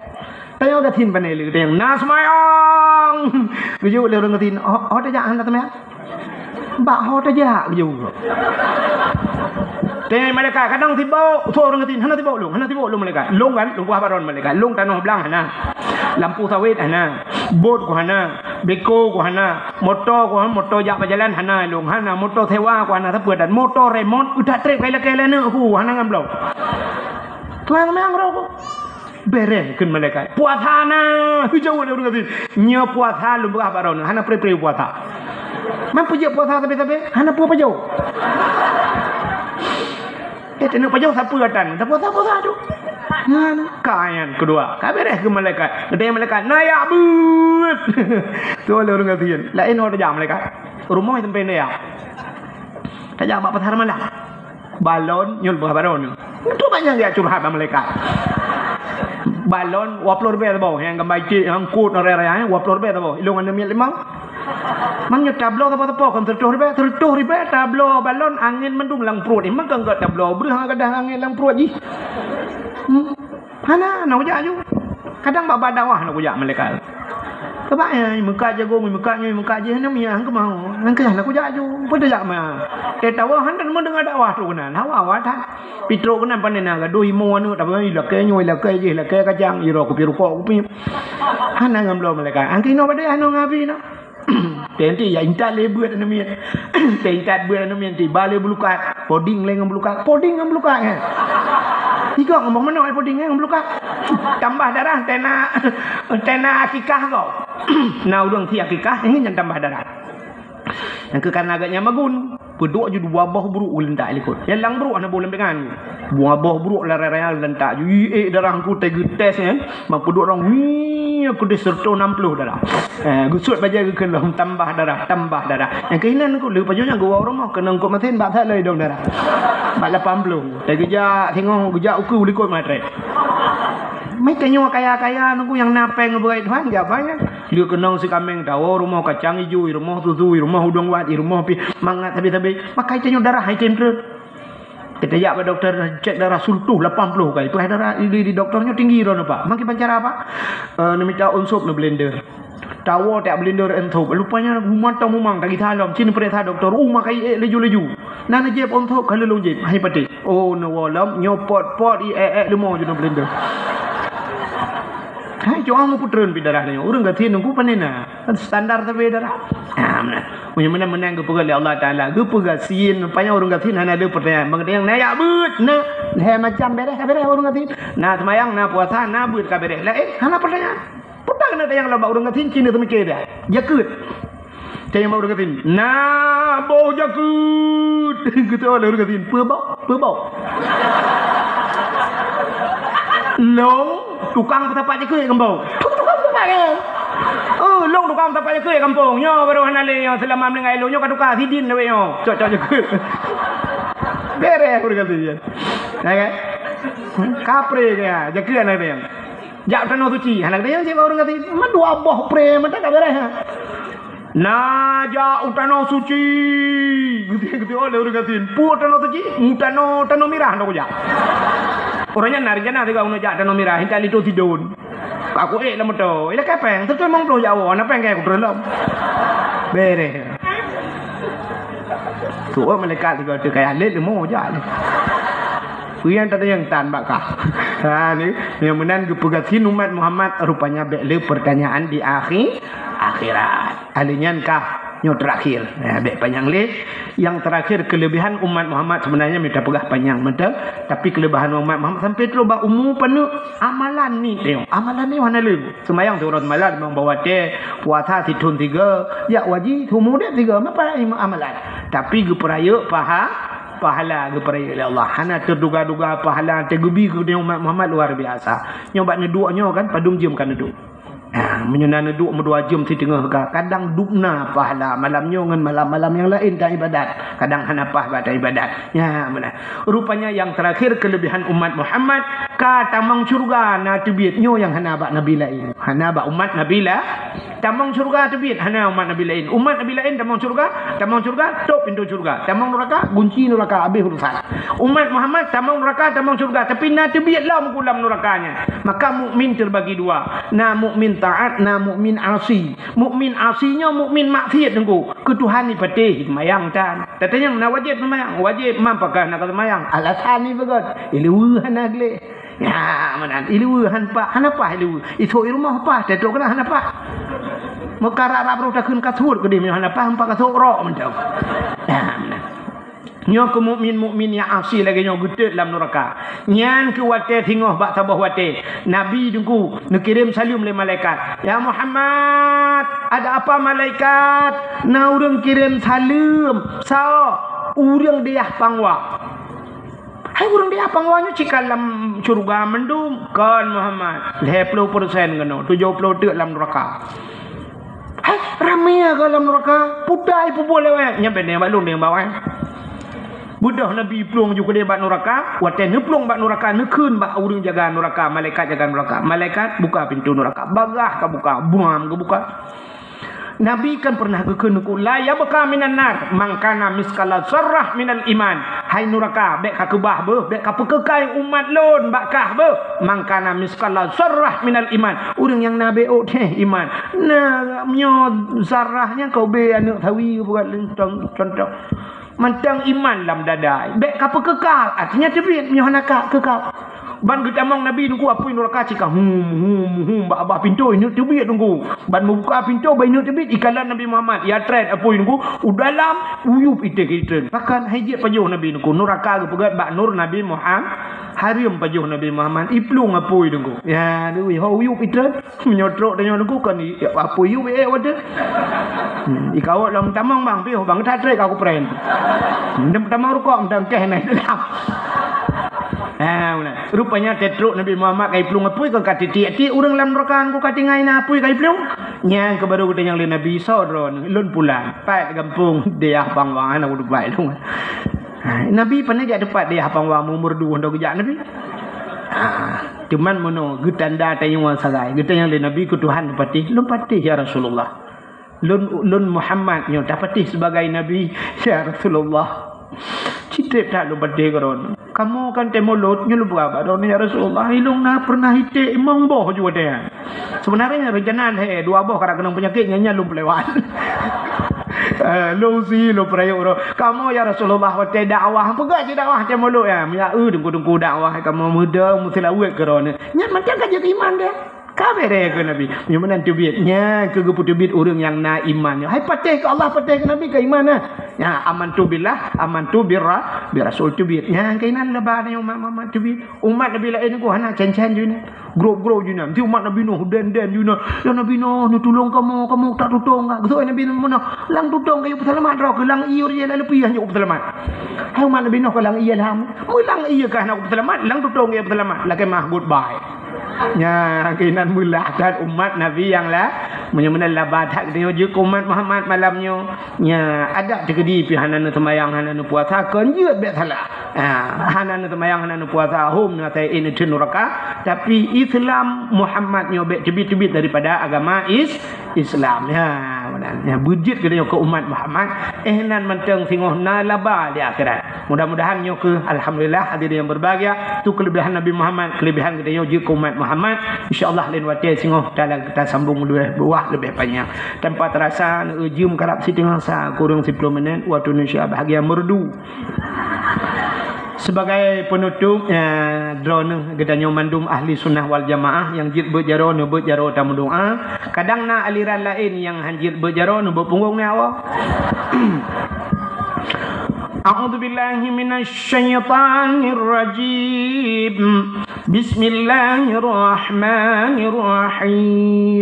Tanyong gasien pane le geutanyong, "Na seumayang?" Geujaweueb lé ureuëng gasien, "Oh, oh tajak hana seumayang?" "Bak ho tajak," geujaweueb. Teuh malaikat, kadang sibok, soe ureuëng gasien, "Hana sibok lôn, hana sibok lôn malaikat." Lôn kan, lôn kuah baron malaikat. Lôn tanoh blang hana. Lampu sawit hana. Bot ku hana. Beko ku hana. Moto ku hana, moto jak bak jalan hana lôn. Hana moto sewa ku hana sapeue dan moto remot utak trep kai lakée lé neuk ku hana ngon bloe. Tuan meunang roh ku. Bereh kheun malaikat. "Puasa na." Geujaweueb lé ureuëng gasien. "Nyoe puasa lôn peugah bak droeneuh, hana pre-pre puasa. Man peujeuet puasa sabe-sabe, hana peue pajoh." Eh, teuneuk pajoh sapeue atan. Dah puasa-puasa tu. Nyan, ka nyan keudua. Ka bereh kheun malaikat. Geutanyong malaikat, "Na jak beuet?" Tuan lé ureuëng gasien. Laén ho tajak malaikat. Rumoh sampai na jak. Tajak bak pasar malam. Balon, nyoe bak balon. Itu banyak dia curhat bak malaikat. Balon, dua puluh ribèe saboh. Nyang gambar iték, nyang kot, raya-raya, eh, dua puluh ribèe saboh. Ilôn aneuk miet limong. Man nyoe tabloe sapo-sapo, kon seratus ribèe, seratus ribèe tabloe balon, angén mandum lam pruet. Iman kan gèt tabloe, breuh gadang angén lam pruet jih. Hmm. Hana, hana kujak aju. Kadang bak, bak dakwah hana kujak malaikat. Coba ya, meukat jagung, meukat nyoe, meukat jih, hana miang keumau. Nang keuh hana kujak aju. Peue tajak ma? Teuh tawa hana meudeungoe dakwah tu keunan. Hawa-hawa that. Pitrok keunan pane na gadoh imo aneuk, tapi ilakée nyoe, ilakée jih, ilakée kacang, iroe kupi rukok kupi. Hana ngon bloe malaikat. Angkinoe padé hana ngabi na. Teuh intat lé beuet aneuk miet. Teuh intat beuet aneuk miet, tiba lé beulukat. Poding lé ngon beulukat. Poding ngon beulukat, eh. Tiga ngomong meunoe poding, eh, ngon beulukat. Tambah darah, tena, tena akikah kau. Na ureuëng ti akikah, eh, nyang tambah darah. Nyang keu karena agak nyang magun. Peuduek ju dua boh bruek geulentak likot. Nyang lam bruek hana boh lam pingan. Dua boh bruek lam raya-raya geulentak ju. Iék darah ku teugeutes, eh. Mang peuduek rong, wih, aku di seratus enam puluh darah. Eh, gusut bajai geukheun lom, tambah darah, tambah darah. Nyang keuhinan ku, lheueh pajoh nyan geuwoe u rumoh, keunong kok mesin, bak that lom idong darah. Bak lapan puluh. Teugeujak, singoh, geujak ukeue likot matrek. Meutanyoe kaya-kaya nunggu nyang na péng beureukat Tuhan, jak banyak. Lheueh keunong sikaméng tawoe rumoh kacang ijo, i rumoh susu, i rumoh udong wat, i rumoh pih mangat sabe-sabe. Makai tanyoe darah hai tem treun. Kita jak bak doktor, cek darah seratus lapan puluh kai. Peugah darah di, di doktor nyoe tinggi droe, Pak. Makai bancara apa? Eh, neumita onsop neublender. Tawoe tak blender onsop. Lupanya gumantong mumang tagih salom. Cin peuriksa doktor. Uh, makai ék laju-laju. Na neujép onsop ka lôn jép. Hai patéh. Oh, neuwoe lom, nyoe pot-pot i ék-ék leumo ju neublender. Hai, cuma meupeutreun pi darah nyoe. Ureuëng gasien nunggu pane na. Standar sabe darah. Ah, meunan. Meunyoe meunan-meunan geupeugah lé Allah Taala, geupeugah sien, panyang ureuëng gasien hana ada pertanyaan. Bang yang na jak beuet, na. Lhée macam bereh ka bereh ureuëng gasien. Na seumayang, na puasa, na beuet ka bereh. Laén, hana pertanyaan. Peue keuneuk tanyong lom bak ureuëng gasien, cina teumike dia. Jakeuet. Tanyong bak ureuëng gasien, "Na boh jakeuet?" Geutanyong lé ureuëng gasien, "Peue boh? Peue boh?" "Lôn tukang peusapat jakeuet gampông." "Tukang peusapat jakeuet?" "Oh, lôn tukang peusapat jakeuet gampông. Nyoe baru hana lé nyoe, seulama meuninggai lôn nyoe ka tuka sidin lawét nyoe. Cok-cok jakeuet." Bereh ureuëng gasien. Ya kan? Kapre ke ya, jakeuet hana lé. Jak u Tanoh Suci. Hana geutanyong cit bak ureuëng gasien. Man dua boh pre mantong ka bereh, ha. "Na jak u Tanoh Suci." Geutanyong lé ureuëng gasien. "Peue Tanoh Suci?" "U Tanoh, Tanoh Mirah na kujak." Ureuëng nyan na rencana sigoe keuneuk jak Tanoh Mirah, intat lito sidon. Ka kuék lam moto. Ilakée péng, seratus limong puluh jak woe, na péng keu kutrön lom. Bereh. Tuwoe malaikat sigoe teuh kaya lét leumo jak lé. Peue nyang tatanyong tan bak kah? Ha, ni, nyang meunan geupeugah sinoe umat Muhammad, rupanya bék le pertanyaan di akhi-, akhirat. Ahli nyan kah nyoe terakhir. Ha, bék panyang lé. Yang terakhir kelebihan umat Muhammad sebenarnya mita peugah panyang mantong, tapi kelebihan umat Muhammad sampai terus bak umu paneuk amalan ni tengok. Amalan ni hana lé. Seumayang siuroe seumalam limong boh watée, puasa sithon tiga, jak haji seumur udeb tiga, meupa amalan. Tapi geupeurayeuk paha-, pahala geupeurayeuk lé Allah. Hana teuduga-duga pahala teugeubri keu umat Muhammad luar biasa. Nyoe bak neuduek nyoe kan, padum jeuem ka neuduek. Ha, meunyoe na neuduek meudua jeuem siteungoh ka, kadang dubna pahala malam nyoe ngon malam-malam nyang laén ta ibadat. Kadang hana paih bak ta ibadat. Ya, meunan. Rupanya yang terakhir kelebihan umat Muhammad, ka tamong syurga na teubiet nyoe nyang hana bak nabi laén. Hana bak umat nabi la-, tamong syurga teubiet, hana umat nabi laén. Umat nabi laén tamong syurga, tamong syurga, tok pintoe syurga. Tamong nuraka, gunci nuraka, habéh urusan. Umat Muhammad tamong nuraka, tamong syurga, tapi na teubiet lom ku lam nuraka nyan. Maka mukmin terbagi dua. Na mukmin taat, na mukmin asi. Mukmin asi nyoe mukmin maksiat teungku. Keu Tuhan ipatéh seumayang tan. Tatanyong na wajéb seumayang, wajéb, man pakon hana ka seumayang. Alasan ni beugöt. Ileue hana gleh. Ya, meunan. Ileue han paih, hana paih ileue. Isok i rumoh paih, teutôk keunan hana paih. Meukarap-rap roh takheun kasut keudeh meunyoe hana paih, empat kasut rok mantong. Ya, meunan. Nyoe keu mukmin-mukmin nyang asi lagèe nyoe geutot lam nuraka. Nyan keu watèe singoh bak saboh watèe. Nabi teungku neukirém saleuem lé malaikat. "Ya Muhammad, ada apa malaikat?" "Na ureueng kirém saleuem." "Soe?" "Ureueng diyah Pangwa." "Hai ureueng diyah Pangwa nyoe cit ka lam syeuruga mandum?" "Kon Muhammad, lhèe ploh persen keunoe, tujoh ploh teuk lam nuraka." "Hai, ramé ka lam nuraka, peue ta ipubuet lé awak nyan?" "Nyan bèk neuh bak lôn, neuh bak awak." Beudôh Nabi plueng ju keudeh bak nuraka, watèe neuplueng bak nuraka, neukheun bak ureueng jaga nuraka, malaikat jaga nuraka. "Malaikat, buka pintoe nuraka." Bagaih ka buka, buam geubuka. Nabi kan pernah geukheun keu, "La yabqa minan nar man kana miskala zarrah minal iman." Hai nuraka, bèk ka keubah beuh, bèk ka peukeukai umat lôn bak kah beuh. "Man kana miskala zarrah minal iman." Ureueng nyang na bèe ôk teuh iman. Na, meunyoe zarrah nyan ka ubé aneuk sawi buat lintong contoh. Mantong iman lam dada. Bèk ka peukeukai, artinya teubiet meunyoe hana ka keukai. Ban geutamong Nabi teungku apui nuraka cit ka hum, hum, hum, bak babah pintoe ineuk teubiet teungku. Ban meubuka pintoe bak ineuk teubiet, ikalon Nabi Muhammad, ya trét apui teungku, u dalam, uyup iték itreun. Pakon hai jeuet pajoh Nabi teungku, nuraka geupeugöt bak nur Nabi Muhammad, hareuem pajoh Nabi Muhammad, iplueng apui teungku. Ya, aduh, ho uyup itreun. Meunyoe trok tanyoe teungku kan i-, apui uyup ék watèe. Hmm, ikawot lom tamong bang, piôh bang, that trét ka kupren. Meutamong rukok, meutamong kèh na dalam. Ha, meunan. Rupanya tetrok Nabi Muhammad ka iplueng apui, kon ka tiek-tiek ureueng lam nuraka, kon ka tinggai na apui ka iplueng. Nyan keuh baru geutanyong lé Nabi, "Soe droeneuh?" "Lôn pulan, pat gampông diyah Pangwa, hana kuteumpat lôn." Ha, Nabi pane jak teumpat diyah Pangwa, meureudu hana geujak Nabi. Ha, cuman meunoe geutanda tanyoe sagai. Geutanyong lé Nabi, "Keu Tuhan patéh?" "Lôn patéh, ya Rasulullah." "Lôn, lôn Muhammad nyoe tapatéh sibagai nabi, ya Rasulullah." "Cit trép that lôn patéh keu droeneuh." "Kamoe kan tém mulot, nyoe lôn peugah bak droeneuh, ya Rasulullah, ilôn na pernah iték imong boh ju watèe nyan. Seubeunarnya rencana lhèe dua boh, karap keunong peunyakét, nyan, nyan lôn peulewat." Eh, lôn si, lôn peurayeuk droe. "Kamoe, ya Rasulullah, watèe dakwah, peugah cit dakwah tém mulot nyan. Meunyo eu teungku-teungku dakwah, kamoe meudong, meuseulaweuet keu droeneuh." Nyan mantong ka jeuet iman deh. Ka bèrèh keu Nabi. Nyoe meunan teubiet. Nyan keuh geupeuteubiet ureueng nyang na iman nyoe. Hai patéh keu Allah, patéh keu Nabi, keu iman na. Nyan amantu billah, amantu birra-, birasul teubiet. Nyan keuh inan leubeh nyoe umat-umat teubiet. Umat Nabi laén nyoe hana cen-cen jih nyan. Grob-grob jih nyan. Di umat Nabi Nuh den-den jih nyan. Ya Nabi Nuh, neutulông kamoe, kamoe tak tutông ka. Geusok Nabi Nuh, "Lang tutông kayue peuseulamat droe keuh, lang ié ureueng lalu piah nyang peuseulamat." Hai umat Nabi Nuh ka lang ié lam. Meulang ié ka hana peuseulamat, lang tutông kayue peuseulamat. Lakèe mah goodbye. Nyan, keunan meulah that umat Nabi nyang la-, meunyoe meunan laba that geutanyoe jeuet keu umat Muhammad malam nyoe. Nyan, adak teukeudi pih hana neuseumayang, hana neupuasa, kon jeuet bèk salah. Ha, hana neuseumayang, hana neupuasa, hom na asai neutheun nuraka. Tapi Islam Muhammad nyoe bèk teubiet-teubiet daripada agama Is-, Islam. Ya, meunan. Ya, beujeuet geutanyoe keu umat Muhammad. Eh, nan mantong singoh na laba di akhirat. Mudah-mudahan nyoe keuh, alhamdulillah, hadirin yang berbahagia, tu kelebihan Nabi Muhammad, kelebihan geutanyoe jeuet keu umat Muhammad. Insya Allah lain watèe singoh ta-, tasambong leubeh buah, leubeh panjang. Tanpa terasa, jeuem karab siteungoh sa, kurang sepuluh minit, waktu Indonesia bahagian merdu. Sebagai penutup, eh, droeneuh geutanyoe mandum ahli sunnah wal jamaah nyang jeuet beuet jaroe, neubeuet jaroe tameudoa. Kadang na aliran laén nyang han jeuet beuet jaroe, neubeuet punggong nyan awak. A'udzubillahi minasyaitanirrajim. Bismillahirrahmanirrahim.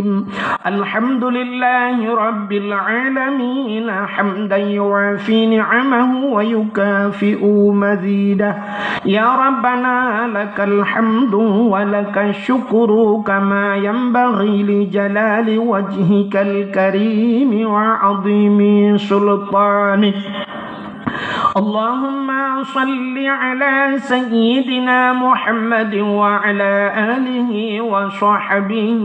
الحمد لله رب العالمين، حمدا يوافي نعمه ويكافئ مزيده. يا ربنا لك الحمد ولك الشكر، كما ينبغي لجلال وجهك الكريم وعظيم سلطانك. اللهم صل على سيدنا محمد وعلى آله وصحبه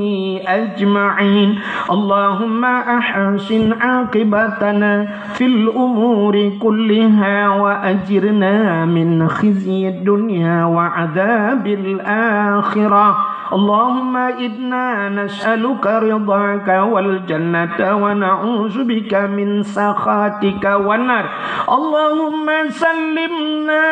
أجمعين. اللهم أحسن عاقبتنا في الأمور كلها وأجرنا من خزي الدنيا وعذاب الآخرة. اللهم إنا نسألك رضاك والجنة ونعوذ بك من سخطك والنار. اللهم سلمنا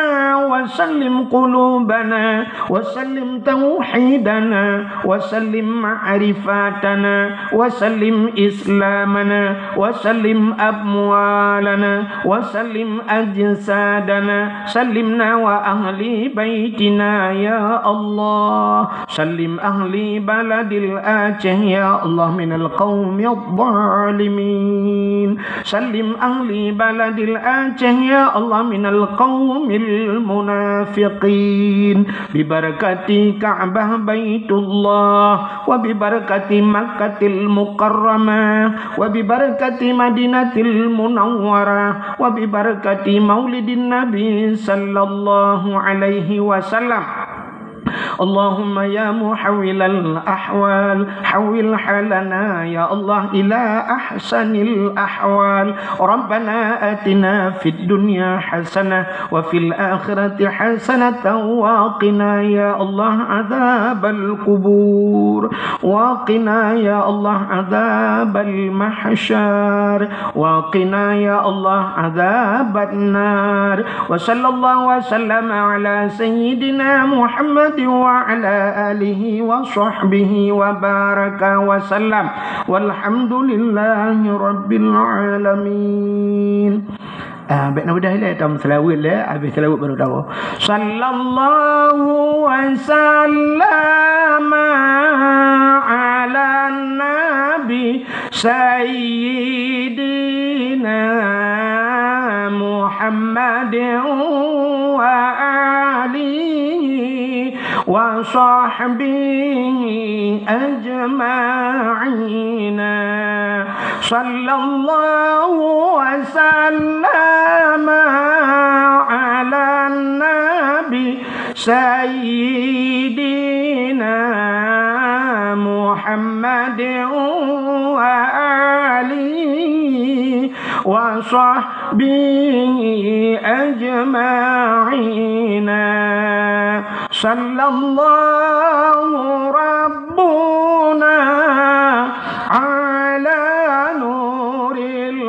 وسلم قلوبنا وسلم توحيدنا وسلم معرفتنا وسلم إسلامنا وسلم أموالنا وسلم أجسادنا. سلمنا وأهل بيتنا يا الله. سلم أهل بلد الأعشى يا الله من القوم الظالمين. سلم أهل بلد الأعشى يا الله من القوم المنافقين. ببركة كعبة بيت الله، وببركة مكة المكرمة، وببركة مدينة المنورة، وببركة مولد النبي صلى الله عليه وسلم. اللهم يا محول الأحوال، حول حالنا يا الله إلى أحسن الأحوال. ربنا آتنا في الدنيا حسنة وفي الآخرة حسنة وقنا يا الله عذاب القبور، وقنا يا الله عذاب المحشر، وقنا يا الله عذاب النار. وصلى الله وسلم على سيدنا محمد وعلى آله وصحبه وبارك وسلم. والحمد لله رب العالمين. Ah, bèk na beudah ilèe, tam seulaweuet lé, habéh seulaweuet baru tawoe. Sallallahu wa sallama ala nabi sayyidina Muhammadin wa alihi wa sahbihi ajma'ina. Sallallahu wa sallama ala nabi sayyidina Muhammadin wa alihi wa sahbihi ajma'ina. Sallallahu rabbuna ala nuril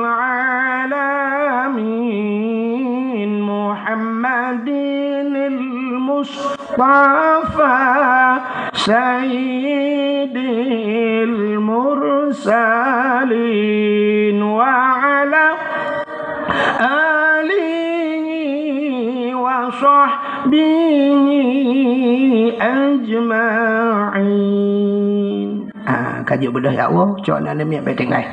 alamin Muhammadinil Mustafa sayyidil mursalin wa ala alihi wa sahbihi ajma'in. Ah, ka jeuet beudôh ya Allah, cok na neumik bèk tinggai.